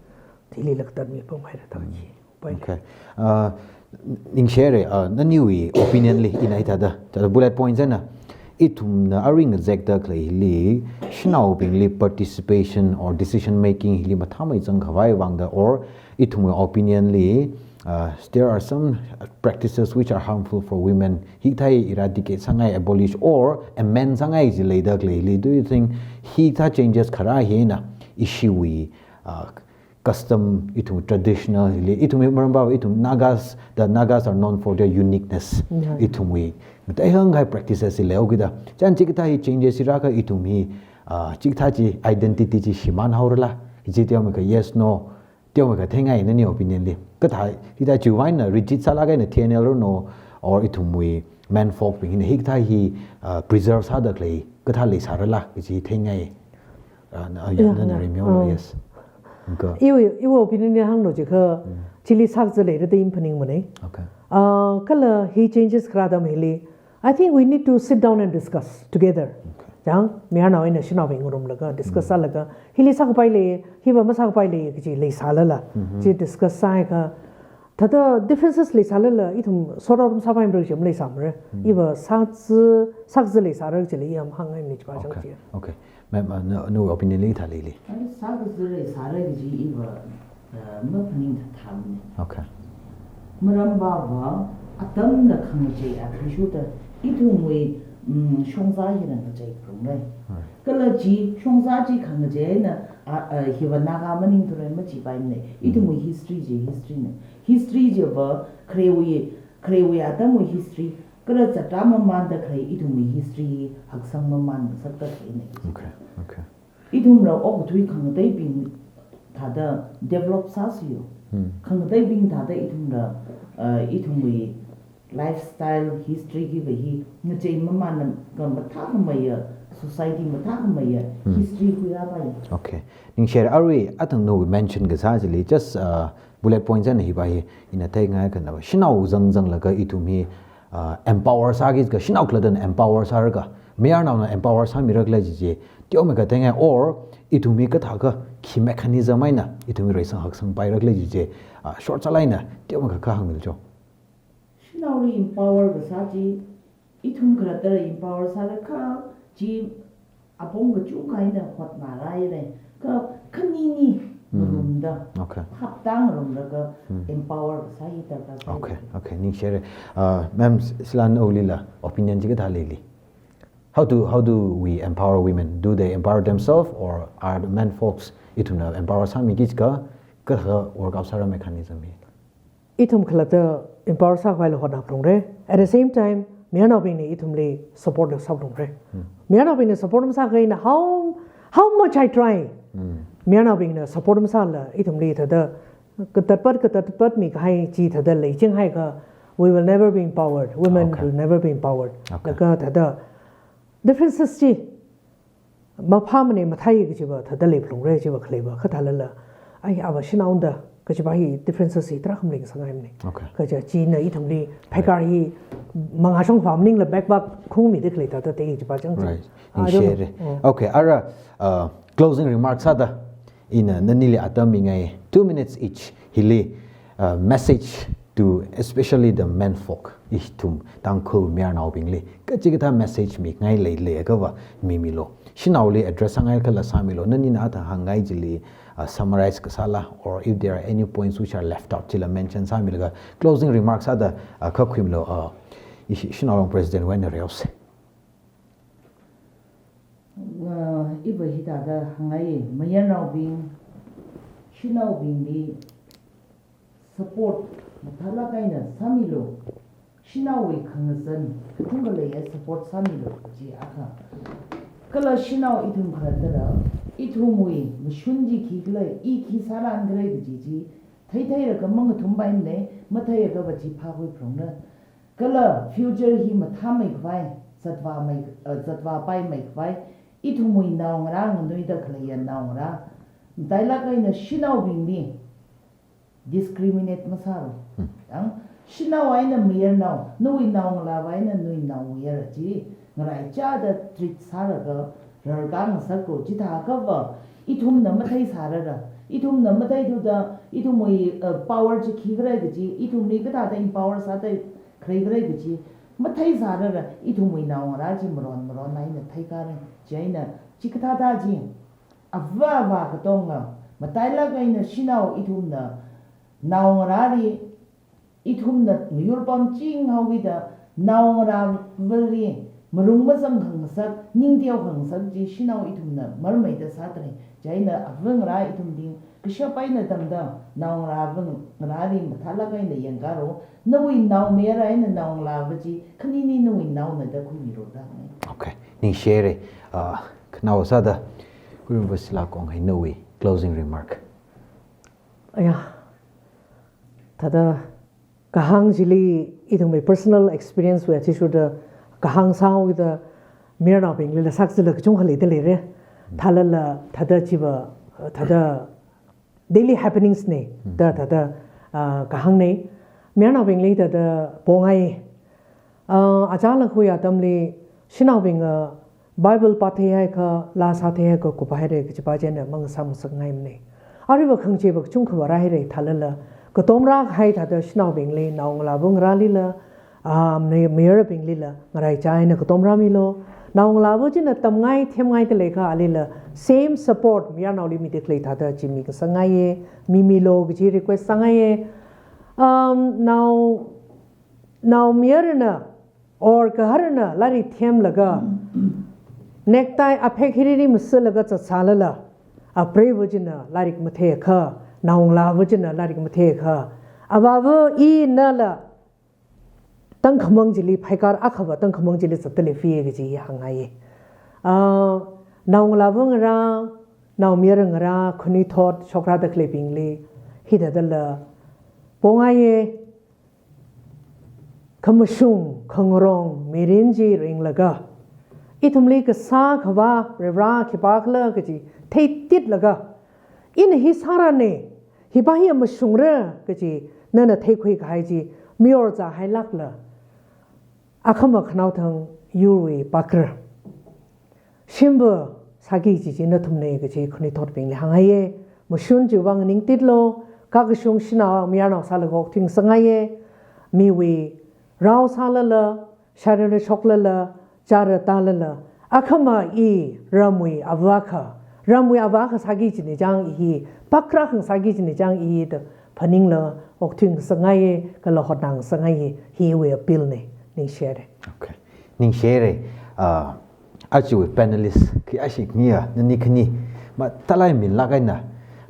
Hilila katot mipamhaira da chi. Okay. Uh, ningshire, uh, naniwui opinion li, ina hithāda, thāda bullet points eina, ithumna aring ngazekda khaleili, shanaobingli participation or decision making hili mathāmeizang khavai vangda, or ithumwui opinion li, uh, there are some practices which are harmful for women. Hikathā hi eradicate sāngai, abolish or amend sāngai chi leida khaleili. Do you think hikathā changes kharā hina ishiwui, uh, custom, ithum traditional hili, ithum hi maramva ithum Nagas, the Nagas are known for their uniqueness. Yeah. Ithumwui, ngatei hānghai practices hi leokida. Chang chikathā hi changes hi rākha ithum hi, ah, chikathā chi identity chi shimānhaorala. Chi teomeikha yes, no. Teomeikha theingai nani opinion li. Kathā, hithā chiwui vangna rigid sālāk eina T N L ranu, or ithumwui menfolk bing hina hikathā hi, ah, preserve sāda khalei, kathā leisārala, chi theingai. Ah, na, ah, ya, yeah, na, na, yeah. Rimyo, oh. Yes. Ka. Iwui, iwui opinion li hānglu jiakha, chili sākazā leira da ina phaningmana. Okay. Ah, kala hi changes kharā atam hili, I think we need to sit down and discuss together. Okay. Chang, mayarnao eina shanaobing ngarumlaga, discuss sālaga, hili sākapai lei, hiva masākapai lei, kaji leisālala, chi discuss sāhaiakha, thāda differences leisālala, ithum sort out masāpaimara chi maleisāmara. Iva sākazā, sākazā leisāra chili i mahāngngaimana chiva chang chi. Okay. Ma'am, uh, no, no opinion li thālili. Ai, sākazā leisāra kaji iva, uh, maphaning thathamna. Okay. Maramva, atamna khangachei athishurda, ithumwui, mm, shongza hina ngachei phalungra. Right. Kala chi, shongza chi khangacheina, a, a, hiva Naga maningthurai machipaimana. Ithumwui history chi, history na. History chiva, kharewui, kharewui atamwui history, kala zatta mamanda khalei ithumwui history haksang maman ngasakta khaleina. Okay, okay. Ithumla okathui khangateibing thāda develop sāsiyo. Hmm. Khangateibing thāda ithumla, uh, ithumwui lifestyle, history kiva hi ngachei mamana ka mathākhameiya, society mathākhameiya, hmm, history khuirāpai. Okay. Ningshire arui, athang nawui mention kasā chili, just, uh, bullet points eina hiva hi, ina theingai khanava. Shanao zangzanglaga ithum hi, uh, empower sāki ka shanao khalattana empower sālaga, mayarnaona empower sāmira khala chi chi, teomeikha theingai or ithumwui kathākha khi mechanism eina ithumwui reisang haksangpaira khala chi chi, uh, short sālāk eina teomeikha kahāng milu cho. Shanaoli empower kasā chi, ithum khalattala empower sālaga chi apong kachungkha eina hotnarāhaira. Kha khanini Hmm. ngarumda, Okay. hapta ngarumlaga Hmm. empower kasā hi darkar sai. Okay, okay, ningshire. Uh, ma'am, Silan Olila, opinion chi kathā leili? How do, how do we empower women? Do they empower themselves or are the men folks ithumna empower sāmiki ka, kathā work out sāra mechanism hi? Ithum khalatta empower sākhavaila hotnaphalungra. At the same time, mayarnaobingna ithumli support la sāphalungra. Hmm. Mayarnaobingna support masākha eina how, how much I try, Hmm. mayarnaobingna support masāla ithumli thāda katatpat, katatpat mikahai chi thāda leiching haikha, we will never be empowered. Women Okay. will never be empowered. Okay. Laga thāda differences chi maphāmana mathei kajiva thāda leiphalungra jiva khaleiva kha thālala, ai, ava shanaoda kajiva hi differences hi tarākha maleisangngaimana. Okay. Kaja china ithumli phaikar hi mangāshong phā maningla back back khungmida khalei thāda te jiva chang chang. Right. I don't know. Ningshire. Mm. Okay, ara, uh, closing remarks sāda ina nanili atam mingai, two minutes each, hili, uh, message to especially the men folk, ithum Tangkhul mayarnaobingli kachikathā message mingai leilei akhava mimilo. Shanaoli address sāngai kala sāmilo, nanina athang hāngngai chili, uh, summarize kasāla, or if there are any points which are left out chila mention sāmilaga closing remarks sāda, uh, kha khuimilo, uh, ishi, shanaolung president wui eina reosa. Uh, iva hithāda hāngngai, mayarnaobing, shanaobingli support mathālāk eina sāmilo. Shanaowui khangazan kachungkha leiya, support sāmilo kaji akha. Kala shanao ithum khalattala, ithumwui mashun chi khikhala, i khi sārangra kaji chi theitheilaga mangathumpai mane, matheiakhava chi phākhuiphalungra. Kala future hi mathāmeikhavai, zatvāmei, uh, zatvāpaimeikhavai, ithumwui naongarā nganuida khaleiya naongarā, matailāk eina shanaobingli discriminate masālu. Hmm. Yang, shanao eina mayarnao, nawui naongalāva eina nawui naomayara chi ngaraichāda treat sālaga rarkāngasaklu, chithākhava ithumna matheisārara, ithumna matheithuda, ithumwui, uh, power chi khikhala kaji, ithumli kathāda empower sāda khalei khala kaji matheisārara, ithumwui naongarā chi maron maron eina theikāra, chieina chikathāda chi ava avā katonga, matailāk eina shanao ithumna naongarāli, ithumna miyur pamching haowuida naongarāvali malung mazangkhangasak, ningteokhangasak chi shanao ithumna marmeida sātare. Chieina avangarā ithumli kashap eina tamda naongarā avangarāli mathālāk eina yangkāro, nawui naomayara eina naongalāva chi khanini nawui naona da khuimilu da hāngngai. Okay, ningshire. Uh, khanao sāda, Honorable Sila Konghai, nawui closing remark. Aya, thāda kahāng chili ithumwui personal experience wui athishurda kahāng sāhaoda mayarnaobinglila sakzila kachungkha leida leira. Thālala thāda chiva, thāda daily happenings na, da, da, da, ah, kahāngna. Mayarnaobingli da, da, pongai. Ah, achālakha atamli, shanaobing, ah, Bible pāthei haikha, laa sāthei haikha, kuphaira kajipa china mangasāngasakngaimana. Aruiva khangacheiva kachungkhava rāhaira thālala, katomrākahai thāda shanaobingli, naongalāva ngarālila, ah, mayarabinglila ngaraichā eina katomrāmilu. Naongalāva china tamngai themngaida leikha alila same support mayarnaoli mida khalei thāda chi mingasakngaiya, mimilu kaji request sāngaiya. Um, nao, naomayarana or gaharana lairik themlaga necktie aphek hiriri masālaga zatsālala, apreiva china lairik matheikha, naongalāva china lairik matheikha, avāva inala tangkhamang chili, phaikar akhava tangkhamang chili zatda leiphiya kaji hāngngaiya. Ah, naongalāva ngarā, naomayara ngarā, khanuithot shokrada khaleibingli hithādala pongaiya, khamashung khangarong mirin chi ringlaga, ithumli kasā khavā Varivara khipākhala kaji theititlaga, ina hi sārana, hipa hi mashungra kaji nana theikhui kahai chi mayorzāhailākla, akhama khanaothang yurwui pakra shimba sāki kaji chi nathumna kaji khanuithotbingli hāngngaiya. Mashun chiwui vang ningtitlu, kakashung shanao mayarnao sālaga okthuingasakngaiya. Miwui rao sālala, sharara shoklala, chara tālala, akhama i ramwui ava akha, ramwui ava akha sāki kajina chang i hi, pakra akha sāki kajina chang i hi da phaningla okthuingasakngaiya, kala hotnangasakngaiya, hi iwui appeal na, ningshire. Okay. Ningshire. Ah, aja panelist khayāshik niya, nani khani mathālāk eina minlāk eina,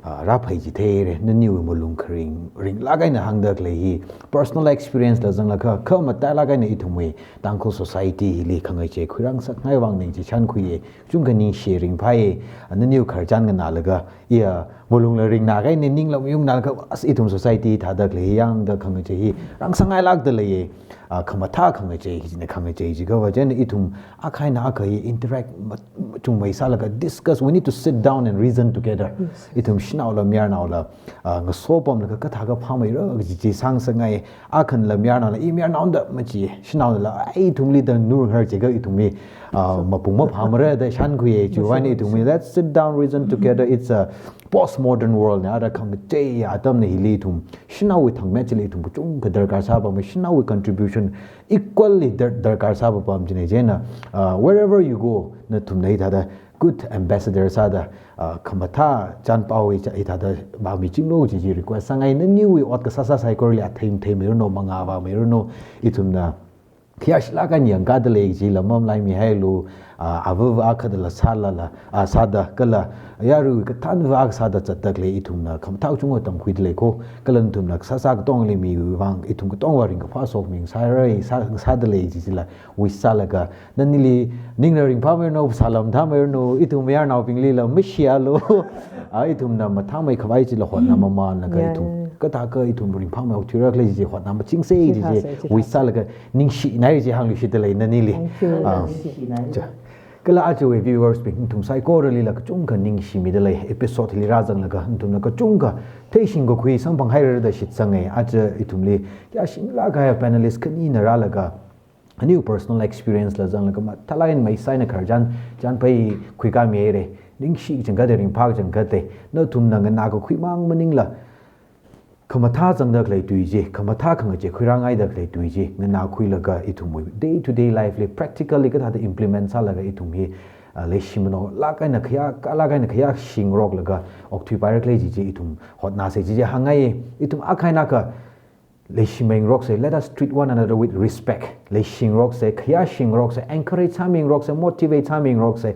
ah, rāphai chitheire, naniwui malung kharing, ringlāk eina hāngda khalei hi, personal experience la zanglaga, kha mathālāk eina ithumwui Tangkhul society hili khangachei khuirāngasakngai vang ning chi chānkhuiya, kachungkha ningshi ringphāya, ah, naniwui khararchan nganālaga, iya, malungla ringna kahaina, ningla mayungnalaga, as ithum society thāda khalei hi yangda khangachei hi rāngasakngailākda leiya, ah, khamathā khangachei, hina khangachei jiakhava, chieina ithum akha eina akha hi interact ma-, machungmei sālaga discuss, we need to sit down and reason together. Yes. Ithum shanaola, mayarnaola, ah, ngasopamlaga kathākha phāmeira kaji chi sāngasakngai, akhanala mayarnaola, i mayarnaona da machi, shanaonala, ai ithumli da nurhar chiakha ithumli, ah, mapung maphāmara da shānkhuiya, chiwui vang ithumli, let's sit down, reason together. It's a postmodern world na, ara khangachei atamna hili ithum, shanaowui thangmei chili ithum kachungkha darkar sāpama, shanaowui contribution equally dar-, darkar sāpama china, chieina, ah, wherever you go, nathumna hithāda good ambassador sāda, ah, khamathā chānpao hi cha-, hithāda vāmichinglu kaji chi request sāngai, naniwui ot kasā sā saikorali athei matheimei ranu, mangā vāmei ranu, ithumna khayāshilāk eina yangkāda lei kajila mamalaimihailu, ah, avava akhadala sālala, ah, sāda kala, yaruiwui kathānva akha sāda zatda khalei ithumna khamathā kachungkha tamkhuida lei ko, kala nathumna sāsā katongli miwui vang, ithum katongva ringkaphā shokmi ngasāra, sā, sāda lei kajila wish sālaga, nanili ningna ringphāmei ranu, sāla mathāmei ranu, ithum mayarnaobinglila mashialu. Ah, ithumna mathāmeikhavai chila hotnā mamanlaga, yeah, ithum kathākha ithum ringphāmei okthuira khalei chi hotnā machingsa kaji chi wish sālaga, ningshinai kaji hāngluishitda lei nanili. Thank you. Ah, cha. Kala ajawui viewers bing, nathum saikoralila kachungkha ningshimida lei, episode hili rāzanglaga, nathumna kachungkha theishingkakhui samphanghairada shitsangai, aja ithumli khayāshinglāk kahai panelist khanina rālaga, aniwui personal experience la zanglaga mathālāk eina maisai eina khararchan, chānphai khuikāmihaire. Ningshi kachangkhat, ringphā kachangkhat, nathumna nganākakhui mang maningla, khamathā zangda khalei tui chi, khamathā khangachei khuirāngaida khalei tui chi nganākhuilaga ithumwui day to day life li practically kathāda implement sālaga ithum hi, ah, leishimanolāk eina khayā, kalāk eina khayāshingaroklaga okthuipaira khalei chi chi ithum hotnāsa kaji chi hāngngai. Ithum akha eina akha leishimingaroksa, let us treat one another with respect. Leishingaroksa, khayāshingaroksa, encourage sāmingaroksa, motivate sāmingaroksa.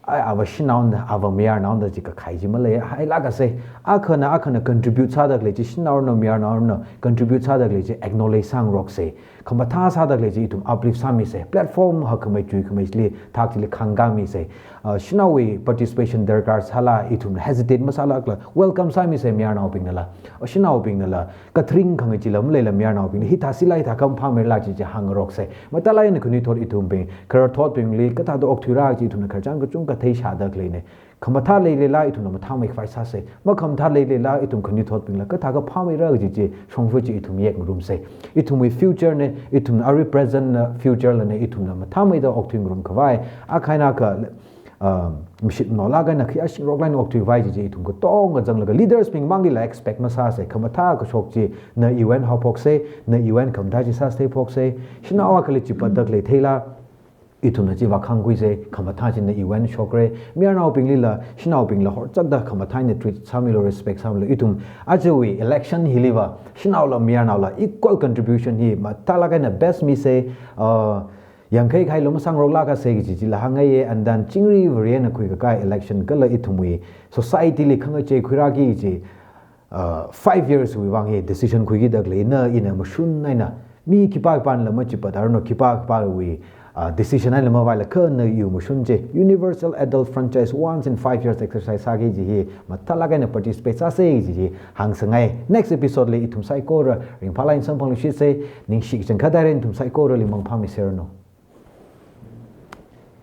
Ai, ava shanaona, ava mayarnaona da chi kakhai chi maleihailākasa. Akhana akhana contribute sāda khalei chi, shanao ranu, mayarnao ranu contribute sāda khalei chi acknowledge sāngaroksa. Khamathā sāda khalei chi ithum uplift sāmisa. Platform hakkhamei chuikhamei chili, thak chili khāngkāmisa. Ah, shanaowui participation darkar sāla, ithumna hesitate masālākla welcome sāmisa, mayarnaobingnala, ah, shanaobingnala, kathring khangachei lam leila mayarnaobingna hithāsila, hithākha maphāmeila chi chi hāngaroksa. Mathālāk eina khanuithot ithumbing, khararthotbingli kathāda okthuira chi ithumna khararchan kachungkha theishāda khaleina. Khamathā leileila ithumna mathāmeikhavai sāsa. Makhamathā leileila ithum khanuithotbingla kathākha phāmeira kaji chi shongfa chi ithum yekngarumsa. Ithumwui future na, ithumwui arui present na, future lana ithumna mathāmeida okthuingarumkhavai, akha eina akha, ah, mashitmanolāk eina khayāshingaroklāk eina okthuikhavai chi chi ithum katonga zanglaga leaders bing manglila expect masāsa. Khamathā kashok chi na iwui eina haophoksa, na iwui eina khamathā chi sāsāphoksa. Shanao akhali chipatda khalei theila, ithumna chi vākhangkhuisa, khamathā chi na iwui eina shokra. Mayarnaobinglila, shanaobingla horchakda khamathā eina treat sāmilu, respect sāmilu. Ithum ajawui election hiliva, shanaola mayarnaola equal contribution hi mathālāk eina best misa, ah, yangkhai khailu masāngaroklāksa kaji chila hāngngaiya, and then chingri vāri eina khuikakā election kala ithumwui society li khangachei khuirāki kaji, uh, five years wui vang hi decision khuikida khalei, na ina mashun eina, mi khipā khipānala machipat aranu, khipā khipāwui, uh, decision eina mavaila kha na iwui mashun chi, universal adult franchise once in five years exercise sāki kaji hi mathālāk eina participate sāsa kaji hi hāngsangai. Next episode li ithum saikora ringphālāk eina samphangluishitsa. Ningshi kachangkhat haira, nathum saikorali mangphāmeiseranu.